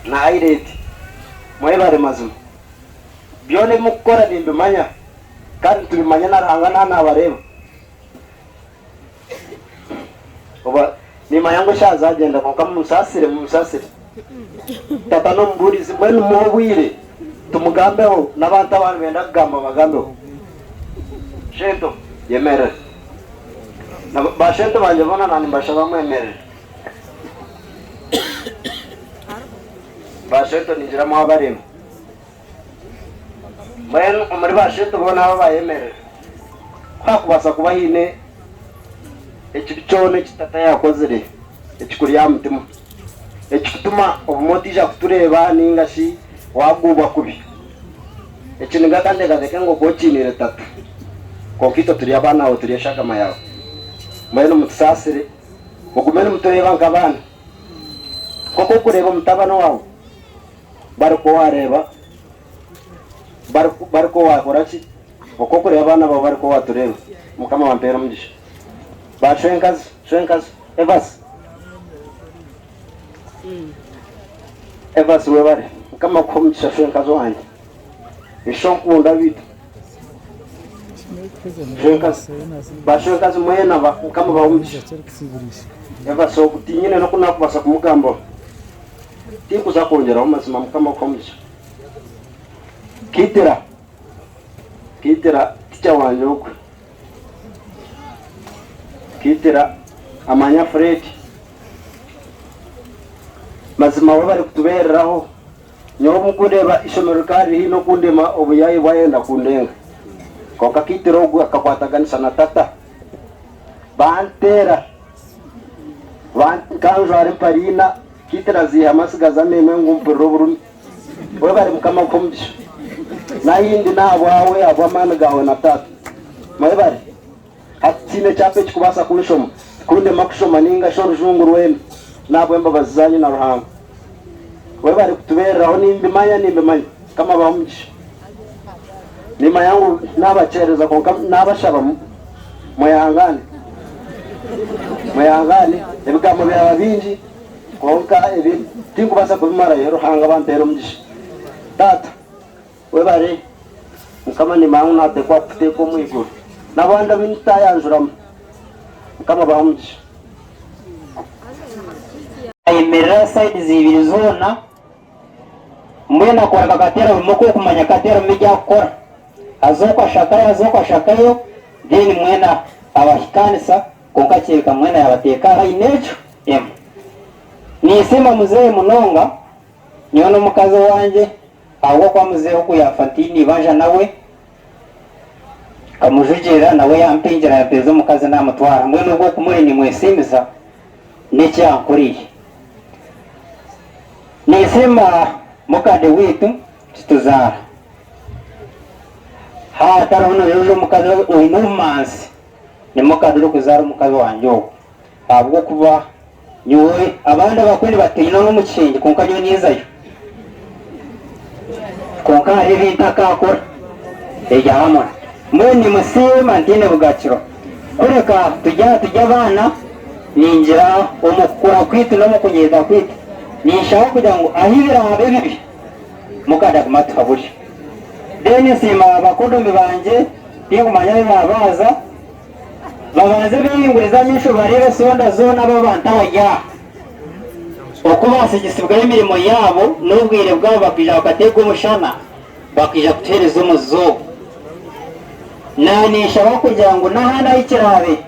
Na Aireti mwebare mazima. Byona ebi mukukora nimbimanya kandi nitubimanya na Ruhanga naaba naabareeba. Oba nimanya ngu eshaaha zagyenda kwonka munsaasire munsaasire. Tata n'omubuurizi mbwenu mumuhe obwire tumugambeho n'abantu ababa nibenda kugamba bagambeho. Shento yemerera. Na ba shento bangye boona na nimbashaba mwemerere. Ba shento ningira mwabareeba. Mbwenu omuri ba shento boona aba abayemerera, ku hakubaasa kuba haine ekibi kyona eki tata yaakozire ekikuri aha mutima, ekikutuma obumwe otaija kutureeba nainga shi waaguubwa kubi, ekiniga ka nteekateeke ngu okaba okiiniire tata. Kwonka itwe turi abaana baawe, turi eshagama yaawe. Mbwenu mutusaasire, mugume nimutureeba nk'abaana, nk'oku orikureeba omutabani waawe. Bariko wareeba bariko wakora ki okwo okureeba abaana bawe bariko watureeba mukama wampeere omugisha ba shwenkazi shwenkazi Evasi Evasi webare mukama akuhe omugisha shwenkazi wangye isho nkunda bitu shwenkazi ba shwenkazi mwena mukama abahe omugisha Evasi ogu tinyine noku nakubaasa kumugambaho. Tinkuza kwongyeraho mazima mukama akuhe omugisha. Kitira Kitira teacher wangye ogwe. Kitira amanya Fred. Mazima webare kutubereraho. Nyowe obu nkundeeba ishomero rikaba riri haihi n'okundema obuyaayi bwayenda kundenga. Kwonka Kitira ogwe akakwataganisa na tata banteera. Nkanjwara empare ina, Kitira aziihamu atsigaza emwe ngu mpurire oburumi. Webare Mukama akuhe omugisha. Nahindi nahabwawe ahabw'amaani gaawe na taata. Mwebare. Hati tihaine ekyapa ekikubaasa kunshoma, kundema kushoma ninga shi orujungu rwena, n'ahabw'embabazi zanyu na Ruhanga. Webare kutubeereraho, nimbimanya, nimbimanya. Mukama abahe omugisha. Nimanya ngu naabakyereza kwonka naabashaba mwehangane. Mwehangane, ebigambo byaba bingi kwonka ebi tinkubaasa kubimarayo, Ruhanga abampeere omugisha. Taata. Webare mukama nimanya ngu natekwa kukuteeka omu iguru nabandi abu ntayanjuramu mukama abahe omugisha. Ayemerera sides ibiri zoona mbwenu akora nka kateera buri omwe okumanya kateera buri omwe ebi akukora haza oku ashakayo haza oku ashakayo then mwena abahikaanisa kwonka kyereka mwena yabateeka aha line egyo emwe. Ninsiima muzeeyi munonga nyowe n'omukazi owangye Ahabw'okuba muzeehi ogu yaafa ntaine ibanja nawe, nkamujugirira nawe yampingira yampeereza omukazi naamutwara. Mbwenu obwo ku muri nimwesiimisa n'eki yankoriire. Ninsiima mukade waitu kituzaara. Haatariho n'oyonjo omukazi oine obumanzi ni mukade orikuzaara omukazi wangye ogwo. Ahabw'okuba nyowe abandi abakwe nibatiina n'omu kishengye kwonka nyowe ninzayo. Kwonka hariho ebi ntakakora erya hamwe. Mbwenu nimusiima ntaine bugakiro. Kureka turi aha turi abaana, ningira omu kukura kwaitu n'omu kunyeeta kwaitu, ninshaba kugira ngu ahu biraabe bibi, Mukama agume atuhabure. Then nsiima bakodomi bangye, tinkumanya ahu baabaaza. Babanze beehingurize amaisho bareebe esonda zoona abu abantu abari aha oku baatsigisibwaho emirimo yaabo n'obwire bwabo bakaija bakateega omushana bakaija kutuheereza omuzizi ogu. Naaninshaba kugira ngu n'ahandi ahu kiraabe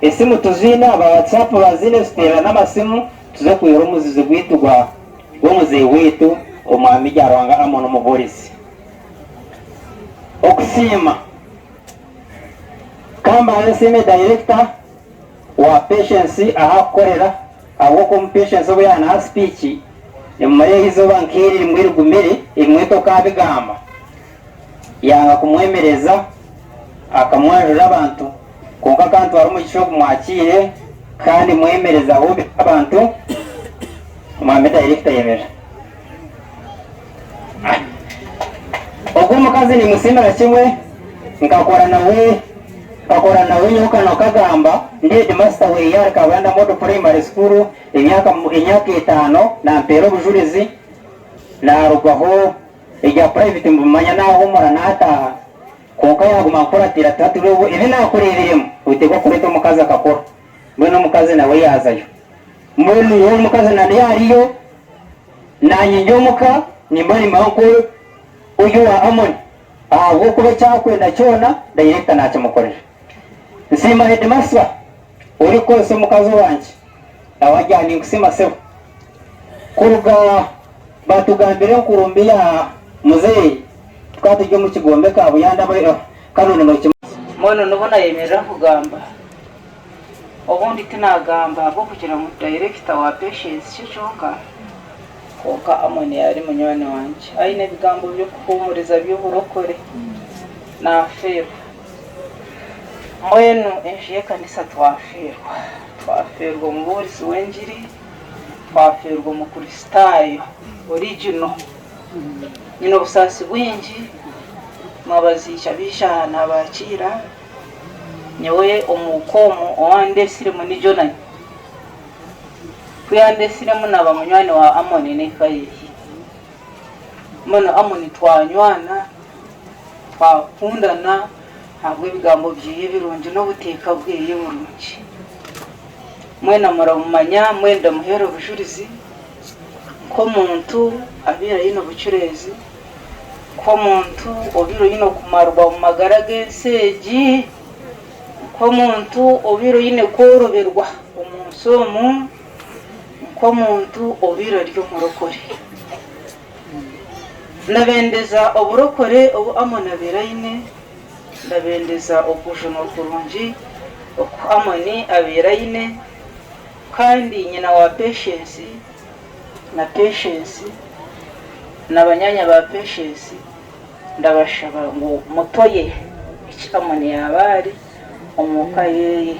esimu tuziine aba WhatsApp baziine tuteererane amasimu tuze kwihura omuzizi gwaitu gwa gw'omuzeeyi waitu Omwami Byaruhanga Amon Omubuurizi. Okusiima. Ka mbanze nsiime dayirekita wa Patience ahu akukorera ahabw'okuba omu Patience obu yaaba naaha sipiiki nimureeba eizooba nk'eri rimwe rigumire ebimwe tokaabigamba. Yanga kumwemereza akamwanjurira abantu kwonka akantwara omugisha ogu mwakiire kandi mwemereza aho abantu mwami dayirekita yemerera. Ogwo omukazi nimusiimira kimwe, nkakora nawe nkakora nawe nyowe kano kagamba ndi headmaster we ahari Kabanda Model Primary School emyaka emyaka etaano nampeera obujurizi narugaho ebya private mbimanya nahumura nataaha kwonka yaguma ankuratira ati hati ebi nakureebiremu oteekwa kureeta omukazi akakora mbwenu omukazi nawe yazayo mbwenu nyowe omukazi na yariyo Naanye ndi omuka nimba nimbaho nka ori owa Amoni, ahabw'okuba eki akwenda kyona dayirekita naakimukorera. Nsiima hedimasita orikukozesa omukazi wangye, nawe agira ninkusiima sebo. Kuruga batugambira enkuru mbi ya muzeeyi, tukaba turi omu kigombe Kabuyanda kanu nimukimanya. Mbwenu n'obu naayemerera kugamba, obundi tinaagamba ahabw'okugira ngu dayirekita wa Patience kye kyonka, kwonka Amon yaari munywani wangye. Aine ebigambo by'okuhuumuriza by'oburokore, naafeerwa. Mbwenu enju y'ekanisa twafeerwa. Twafeerwa omubuurizi w'engiri, twafeerwa Omukristaayo original. Nyine obusaasi bwingi, mwabaziikya baija aha naabakiira. Nyowe omuuka omu owandeetsiremu ni Jonani. Ku yandeetsiremu naaba munywani wa Amoni n'eka ye. Mbwenu Amoni twanywana, twakundana ahabw'ebigambo bye birungi n'obuteeka bwe burungi. Mwena muramumanya, mbwenu ndamuheera obujurizi nk'omuntu abaire aine obucureezi. Nk'omuntu obaire oine okumarwa omu magara g'ensi egi, nk'omuntu obaire oine kworoberwa omu nsi omu, nk'omuntu obaire ari omurokore. Ndabendeza oburokore obu Amoni abaire aine, ndabendeza okujunwa kurungi oku Amoni abaire aine, kandi nyina wa Patience na Patience na banyaanya ba Patience ndabashaba ngu mutoye. Eki Amoni yaaba ari omu ka ye.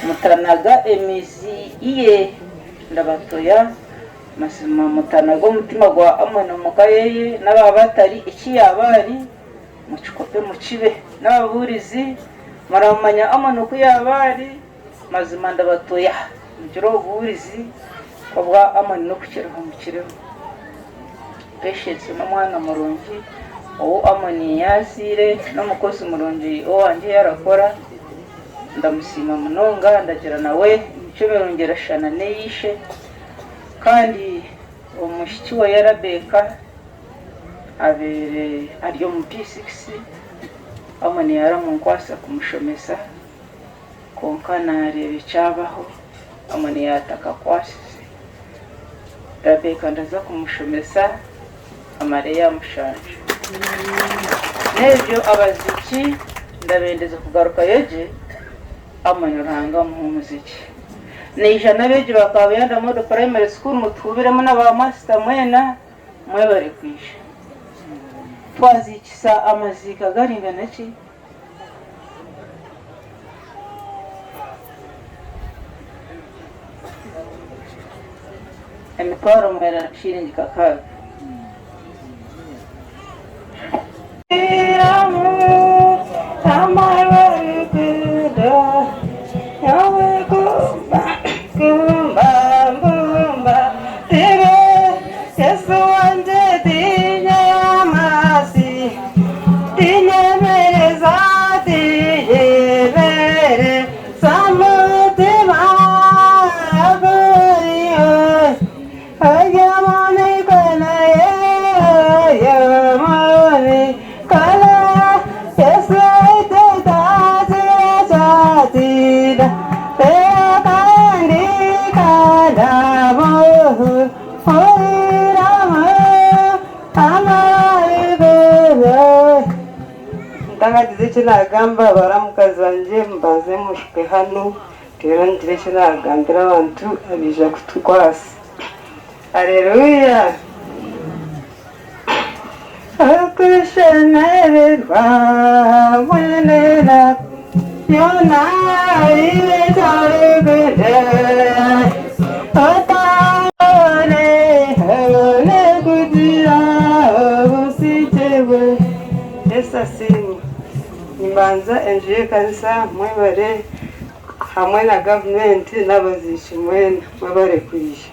Mutanaga emizi ye, ndabatoya. Mazima mutanaga omutima gwa Amoni omu ka ye, n'abaaba batari eki yaaba ari, mukikope mukibe. N'ababuurizi muramumanya Amoni oku yaaba ari, mazima ndabatoya. Mugire obubuurizi obwa Amoni n'okukiraho mukireho. Patience n'omwana murungi ou Amoni yaazaire, n'omukozi murungi owangye yarakora. Ndamusiima munonga, ndagira nawe emicwe mirungi erashushana n'eya ishe. Kandi omwishiki we Rabeka abaire ari omu P6, Amoni yaramunkwasa kumushomesa kwonka naareeba ekyabaho, Amoni yaatakakwasize. Rabeka ndaza kumushomesa amare ya mushanju. N'ebyo abaziiki ndabendeza kugarukayo gye, Amoni Ruhanga amuhe omuziki. Naija n'abeegi ba Kabuyanda Model Primary School mutuhubiremu na ba master mwena mwebare kwija. Twaziikisa amaziika garingana ki? Emitwaro mwenda na shiringi kakaaga. Ntakagize eki naagamba baramukazi bangye mbanze muhike hanu reero ngire eki naagambira abantu abaija kutukwasa. Areruya! Okushemererwa mwene byona kugira obusigye bwe. Yesu asiimwe. Nimbanza enju y'ekanisa mwebare hamwe na gavumenti n'abaziiki mwena mwebare kwija.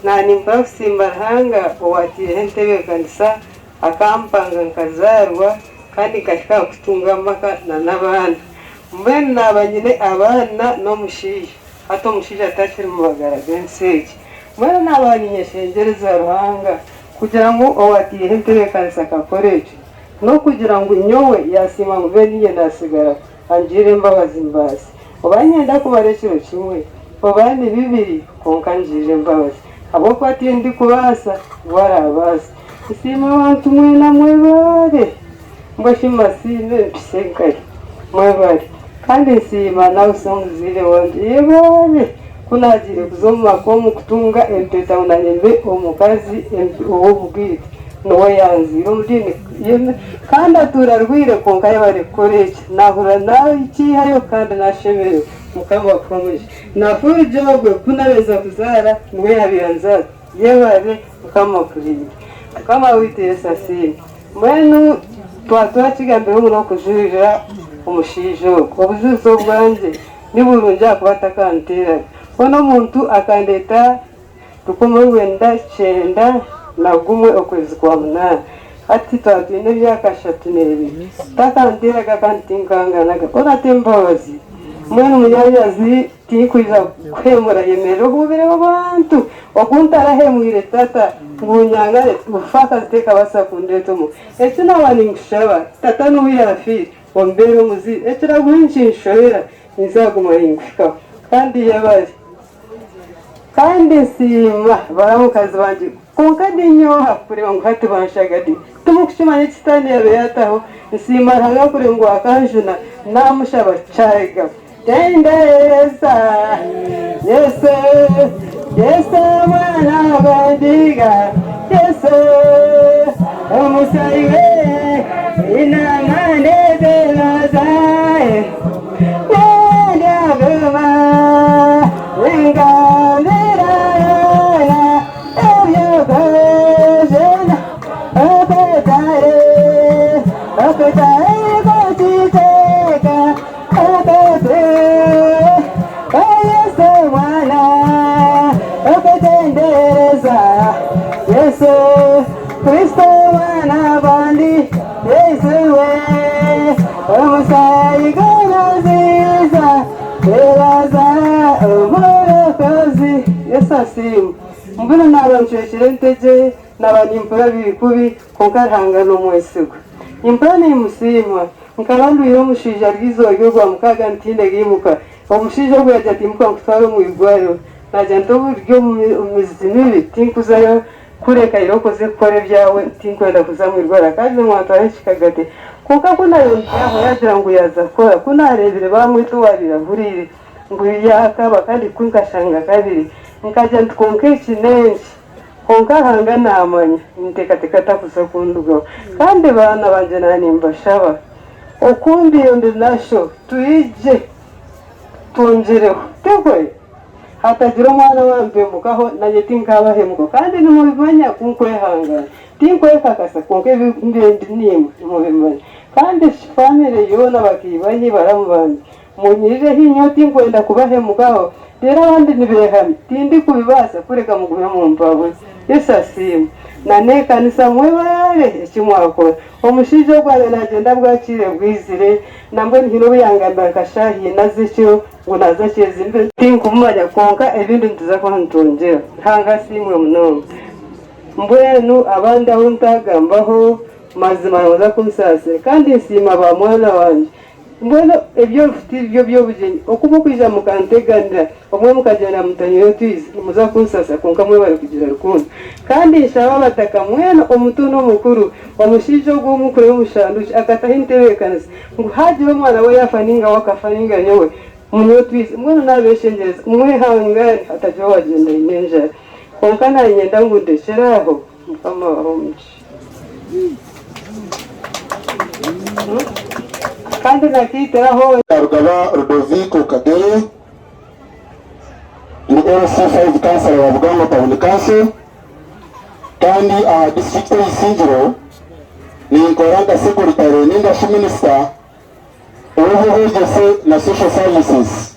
Naanimpora kusiima Ruhanga owaataireho entebeekanisa akampanga nkazaarwa kandi nkahika aha kutunga amaka n'abaana. Mbwenu naaba nyine abaana n'omushaija, hati omushaija takiri mu magara g'ensi egi. Mbwenu naaba niinyeshengyereza Ruhanga kugira ngu owaataireho entebeekanisa akakora ekyo n'okugira ngu nyowe yaasiima ngu mbe niinye naatsigaraho angirire embabazi mbaase. Oba niinyenda kumara ekiro kimwe oba ni bibiri kwonka angirire embabazi ahabw'okuba tindikubaasa, we araabaasa. Nsiima abantu mwena mwebare. Mbwenu shi mbasiime mpise nkahi? Mwebare. Kandi nsiima nawe se omuzaire wangye yebare ku naagiire kuza omu maka omu kutunga empeta ngu nanye mbe omukazi ow'obugaiga niwe yanziire omu diini kandi atuura arwaire kwonka yebare kukora eki. Naahurira naakiihayo kandi naashemererwa. Mukama akuhe omugisha. Na Fulgye ogwe ku naaheza kuzaara niwe yaabaire anzaara. Yebare Mukama akurinde. Mukama waitu Yesu asiimwe. Mbwenu twatura kigambirwe ngu n'okujurira omushaija ogu. Obujurizi obwangye ni burungi ahakuba takanteeraga. Hoona omuntu akandeeta 1991 okwezi kwa munaana. Hati twaba twine emyaka 32. Takanteeraga kandi tinkanganaga. Hoona t'embabazi. Mbwenu munyaanyazi Tinkwija kuhemura yemerera ohuubire w'abantu ogu ntarahemwire tata ngu nyangare obufaakazi tekabaasa kundeeta omu eki naaba ninkushaba tata n'obu yaafiire ombeere omuzaire ekiraguhe nikinshobera ninza kuguma ninkuhikaho kandi yebare kandi nsiima baramukazi bangye kwonka ninyooha kureeba ngu hati banshagadiire timukukimanya eki sitaane yaabaire yaataho nsiima Ruhanga kureeba ngu akanjuna naamushaba kyahika. Tendereza Yesu, Yesu omwana gw'endiga, Yesu omusaayi we gwine amaani. Yesu asiimwe. Mbwenu naaba ncwekire entegye, naaba nimpurira biri kubi, kwonka Ruhanga n'omwesigwa. Nimpurira niimusiima. Nkaba ndwaire omushaija rw'eizooba ry'Orwamukaaga ntiine riimuka. Omushaija ogwo yaagira ati, Imuka nkutware omu irwariro. Naagira nti, Obu ori omu mizi mibi, tinkuzayo kureka ira okoze kukora ebyawe, tinkwenda kuza omu irwariro. Akaagira ngu antware kikagate. Kwonka ku naayongyeire aho yaagira ngu yaaza kukora, ku naareebire baamweta owaabaire ahuriire ngu yaakaba kandi ku nkashanga kabiri, nkagira nti, Kwonka eki n'enki? Kwonka Ruhanga naamanya, ninteekateeka takuza kundugaho. Kandi baana bangye naaba nimbashaba, oku ndiyo ndi nasho, twije twongyereho, tikwe? Hatagira omwana owampemukaho, naanye tinkaabahemukaho. Kandi nimubimanya ku nkwehangana. Tinkwekakasa, kwonka ebi mbaire ndi naimwe nimubimanya. Kandi shi famire yoona bakaibanyi, baramu bangye, Munyirireho inyowe tinkwenda kubahemukaho, reero abandi nibeehamya, tindikubibaasa kureka mugume mumpabure. Yesu asiimwe. Na n'ekanisa mwebare eki mwakora. Omushaija ogwo abaire naagyenda bwakiire bwizire, nambwenu haine obu yangambira nka shaaha ina z'ekiro ngu naaza Kyezimbire. Tinkumumanya kwonka ebindi nituza kuba nitwongyera. Ruhanga asiimwe munonga. Mbwenu abandi abu ntaagambaho, mazima nibaza kunsaasira. Kandi nsiima ba mwana wangye. Mbwenu eby'orufu tibyo by'obugyenyi, oku mukwija mukanteganira, obumwe mukagyenda mutanywire otwizi, nimuza kunsasa, kwonka mwebare kugira rukundo. Kandi nshaba abataka mwena, omuto n'omukuru, omushaija ogwo ou mukureeba omu shanduukye akataho entebeekanisa ngu haagira omwana we yaafa nainga we akafa nainga nyowe, munywe otwizi. Mbwenu naabeshengyereza, mwehangane hatagira owaagyenda aine enjara. Kwonka naanyenda ngu ndekyere aho, Mukama abahe omugisha. Kandi nakiitiraho. Rugaba Rudoviko Kagere ndi LC5 kansara wa Bugango Town Council kandi aha disiturikiti ey'Isingiro ninkora nka sekuritare ninga shi minisita ow'eby'obwegyese na social services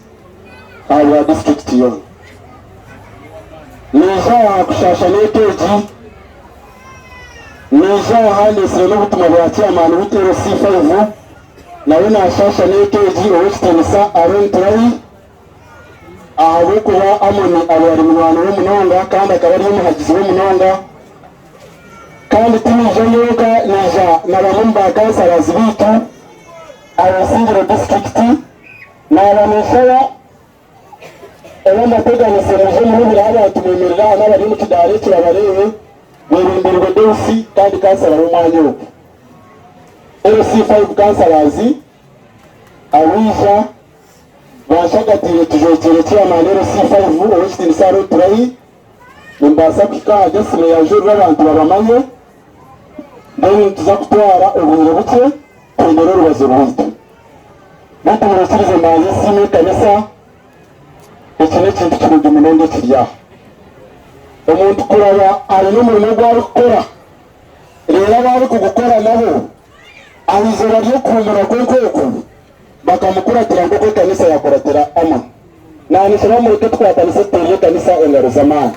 ahabwa disiturikiti yoona. Naija aha kushaasha n'eka egi. Naija aha ndeetsire n'obutumwa bwa chairman waitu LC5 nawe nashaasha n'eka egi ow'ekitiinisa Aaron Turahi ahabw'okuba Amoni abaire ari munywani we munonga kandi akaba ari omuhagizi we munonga kandi tinaija nyenka naija na bamwe omu ba councillors baitu aba Isingiro district naaba ninshaba Obu mbateganise mwije muhurire abantu mwemerere aha n'abari omu kidaara eki babareebe, beebembeirwe Deusi kandi kansara w'omwanya ogu. LC5 Councillors abaija banshagatiire tujwekyeire Chairman LC5 ow'ekitiinisa Aaron Turahi. Nimbaasa kuhika aha Jesse neyanjurire abantu babamanye then nituza kutwara obwire bukye tuhendere orubazo rwaitu. Beitu munyikirize mbanze nsiime ekanisa, eki n'ekintu kirungi munonga ekiri aha. Omuntu kuraba aine omurimo ogu arikukora reero abu arikugukora nabo aha izooba ry'okuhuumura kwe nk'oku bakamukuratira nk'oku ekanisa yakuratira Amon. Naanishaba mureke tukwatanise tuteerere ekanisa engaro z'amaani.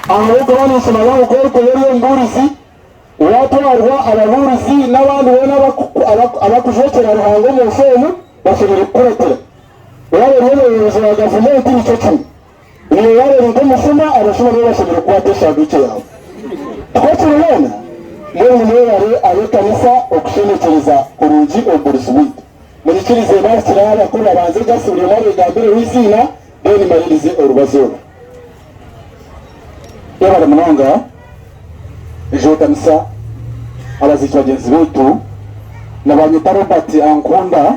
Ahabw'okuba ninkimanya ngu ku orikuba ori omubuurizi, waatwarwa ababuurizi n'abandi boona abakujwekyera Ruhanga omu nsi omu, bashemereire kukuratira. Waaba ori omwebembezi wa gavumenti nikyo kimwe. Naiwe waaba ori nk'omushuma, abashuma nibo bashemereire kukwata eshanduukye yaawe. Tikwo kiri hoona? Mbwenu mwebare ab'ekanisa okushemekyereza kurungi omubuurizi waitu. Munyikirize baahikire aha abakuru babanze just buri omwe abeegambireho eiziina then maririze orubazo oru. Mwebare munonga ejo ekanisa, abaziiki bagyenzi baitu, nibanyeta Robert Ankunda.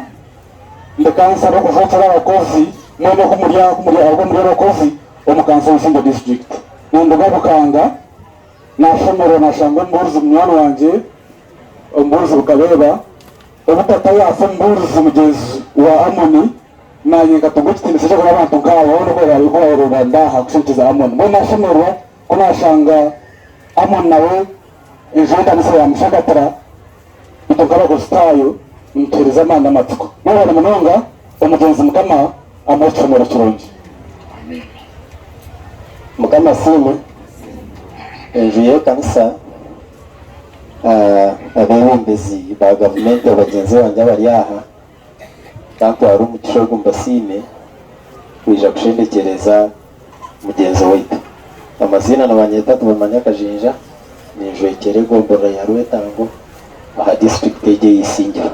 Ndi kansara okujwekyera abakozi mwena oku muri aha muri ahabwa muri abakozi omu kanso y'Isingye district. Ninduga Bukanga nashemererwa nashanga omubuurizi munywani wangye omubuurizi Bukabeeba obu tata yaafa omubuurizi mugyenzi wa Amoni nanye nkatunga ekitiinisa ky'okuba abantu nkaabo boona oku barabe kubareeba ndaha kushemekyeza Amoni mbwenu nashemererwa. Ku naashanga Amon nawe enju y'ekanisa yaamushagatira, itwe nk'Abakristaayo nituheereza amaani n'amatsiko. Mwebare munonga, omugyenzi Mukama amuhe ekihumuro kirungi. Mukama asiimwe. Enju y'ekanisa, abeebembezi ba gavumenti bagyenzi bangye abari aha, Kantware omugisha ogu mbasiime kwija kushendekyereza mugyenzi waitu. Amaziina nibanyeta Tibamanya Kajinja, ninjwekyera egomborora ya Rwetango aha disiturikiti egi eya Isingiro.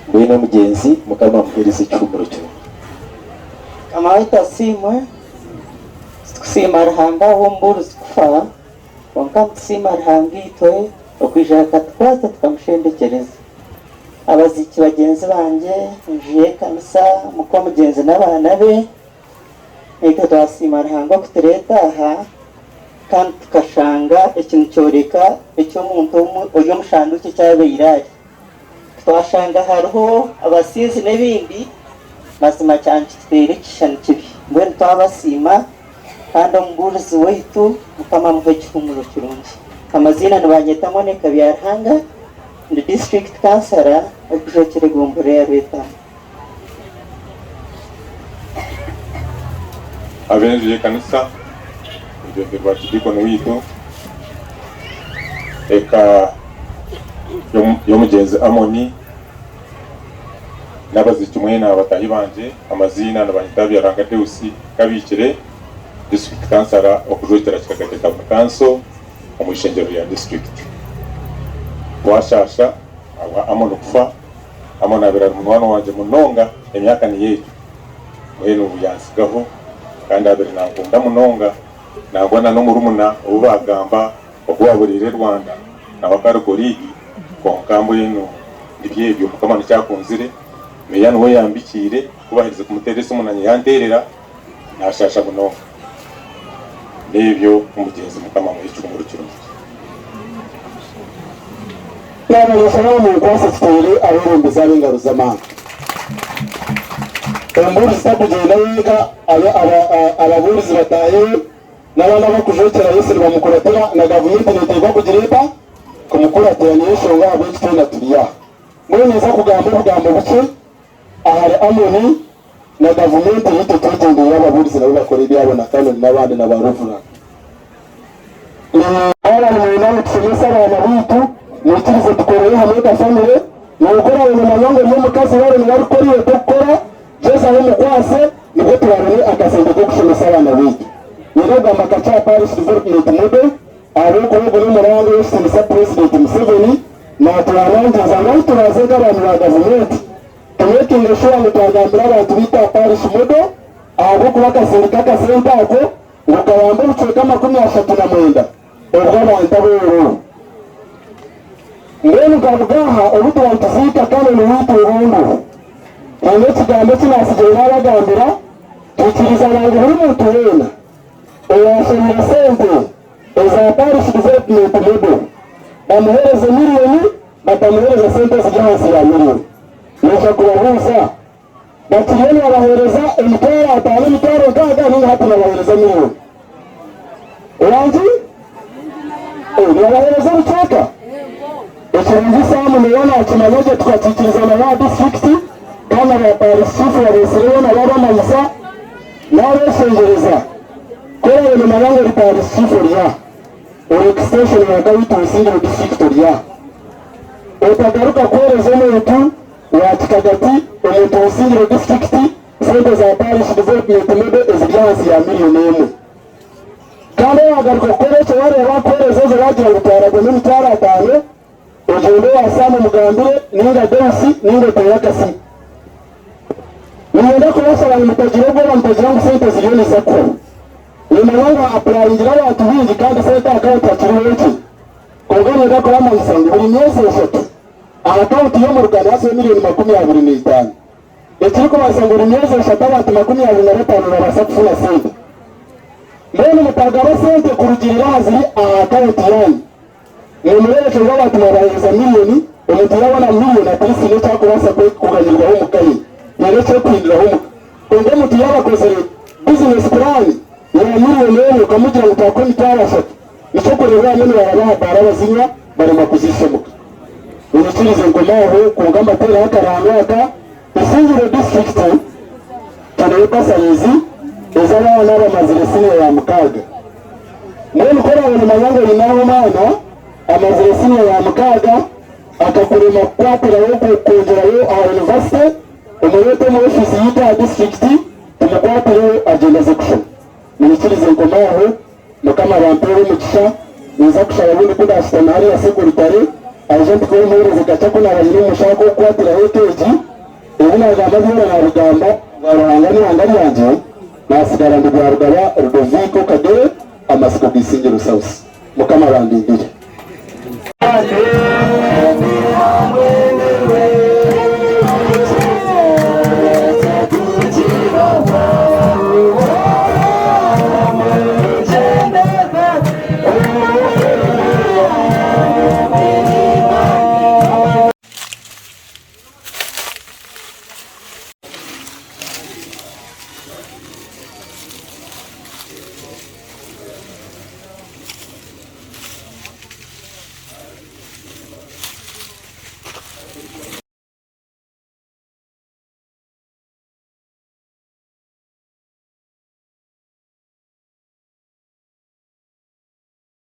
Mbwenu omugyenzi Mukama amuhereze ekihumuro kirungi. Mukama waitu asiimwe, titukusiima Ruhanga ahabw'omubuurizi kufa, kwonka nitusiima Ruhanga itwe okwija akatukwata tukamushendekyereza. Abaziiki bagyenzi bangye, enju y'ekanisa, muka omugyenzi n'abaana be, naitwe twasiima Ruhanga okutureeta aha kandi tukashanga eki nikyoreka eki omuntu omwe ori omu shanduukye eki abaire ari. Twashanga hariho abasinzi n'ebindi, mazima kyaba nikituteera ekishushani kibi. Mbwenu twabasiima kandi omubuurizi waitu Mukama amuhe ekihuumuro kirungi. Amaziina nibanyeta Monica Byaruhanga. Ndi disiturikiti kansara orikujwekyera egomborora ya Rwetama. Ab'enju y'ekanisa, orwebemberwa Arkidiikoni waitu, eka y'omugyenzi Amoni, n'abaziiki mwena bataahi bangye, amaziina nibanyeta Byaruhanga Deus Kabiikire, disiturikiti kansara okujwekyera Kikagati Tawuni Kanso. omu ishengyero rya disiturikiti. Twashaasha ahabwa Amon kufa. Amon abaire ari munywani wangye munonga emyaka niyo egyo. Mbwenu yantsigaho kandi abaire nankunda munonga nangwa na n'omurumuna ou baagamba ogu waaburiire Rwanda nawe akaba ari koriigi kwonka mbwenu nibyo ebyo Mukama nikyo akunzire. Meeya niwe yambikiire ku baaherize kumuteera esimu nanye yanteerera. Naashaasha munonga. N'ebyo omugyenzi Mukama amuhe ekihumuro kirungi. Naaba ninshaba ngu munkwase tuteere abeebembezi aba engaro z'amaani. Omubuurizi tarikugyenda wenka, ababuurizi bataahiwe n'abandi abarikujwekyera Yesu nibamukuratira na gavumenti neeteekwa kugira eta? Kumukuratira. Niyo nshonga ahabw'enki twena turi aha. Mbwenu ninza kugamba obugambo bukye ahari Amoni na gavumenti yaitu twegyenderere ababuurizi nabo bakore ebyabo na Canon n'abandi na ba Reverand. Mwaba nimwenda ngu tushomese abaana baitu, mwikirize tukorere hamwe nka famire. Nokora nomanya ngu ori omukazi waaba niwe arikukora iwe tokukora, gyezaho omukwase nibwo turabone akasente k'okushomesa abaana baitu. Niinyenda kugamba kakye aha Parish Development Model ahabw'okuba ogu n'omuranga ow'ekitiinisa Purezidenti Museveni naatuhanangiriza ngu ahu turaaze nk'abaana ba gavumenti, Tumekinge shuwa ngu twagambira abantu baitu aha Parish Model ahabw'okuba akasindika akasente ako ngu kayambe obucweka 39 obw'abantu abooro. Mbwenu nkaruga aha obu tuba nituziika Canon waitu Irungu. Haine ekigambo eki naatsigire naabagambira, twikirizana ngu buri muntu weena owaashabire sente eza Parish Development Model bamuheereze miriyoni batamuheereza sente eziri ahansi ya miriyoni. Naija kubabuuza, Bakiriyo nibabaheereza 50,000, 60,000 nainga hati nibabaheereza miriyoni? Wangi? Eh, nibabaheereza obucweka? Ekirungi Sam niwe naakimanya gye tukakiikirizana n'aha disiturikiti kandi na ba parish chief babeesireyo nabo abamanyisa n'abeeshengyereza ku oraabe noomanya ngu ori parish chief ori aha. Ori extension ya Kawitu Busingye district ori aha. Otagaruka kuhereza omuntu wa Kikagati, omuntu Busingye district sente za parish development model eziri ahansi ya miriyoni emwe. Kandi owagaruka kukora ekyo wareeba bakuhereza ezo bagira ngu twaragwemu 50,000, ogyende owa Sam omugambire ninga Deus ninga oteere akasimu. Niinyenda kubashaba ngu mutagira obwoba mutagira ngu sente ziriyo niiza kuhwaho. Nimanya ngu apurayingira abantu baingi kandi sente aha akawunti hakiriho nkye. Kwonka niinyenda kubamanyisa ngu buri myezi eshatu aha akawunti y'omuruka nihazaho miriyoni 25. Ekirikumanyisa ngu buri myezi eshatu abantu 25 nibabaasa kufuna sente. Mbwenu mutagaba sente kurugiirira aha ziri aha akawunti yaanyu. Nimureebeka ngu abantu mwabaheereza miriyoni, omuntu yaabona miriyoni at least haine eki arikubaasa kuganyirwaho omuka ye, haine eki arikuhinduraho omuka. Kwonka omuntu yaaba akozire bizinesi puraani ya miriyoni emwe okaba. Bakamugira ngu twakuha emitwaro ashatu. Nikyo kureeba abamwe nibaraba aha baara bazinywa baremwa kuziisa omuka. Munyikirize nkome aho kwonka mbateereho akarango aka, Isingiro disiturikiti twineyo bursaries ez'abaana abamazire siniya ya mukaaga. Mbwenu ku oraabe nomanya ngu oineho omwana amazire siniya ya mukaaga akakurema kukwatiraho kwongyerayo aha yunivasite, omureete omu ofiisi yaitu aha disiturikiti tumukwatireho agyende aze kushoma. Munyikirize nkome aho. Mukama abampeere omugisha. Ninza kushaba obundi ku ndashutame hariya sekurutare aije mpikeho omuheereze kakye aku naaba nyine omu mushaho ak'okukwatiraho eka egi. Ebi naagamba byona naabigamba bwa Ruhanga n'eihanga ryangye, naasigara ndi Byarugaba Ludoviiko Kagere, amatsiko ga Isingiro South. Mukama abandindire.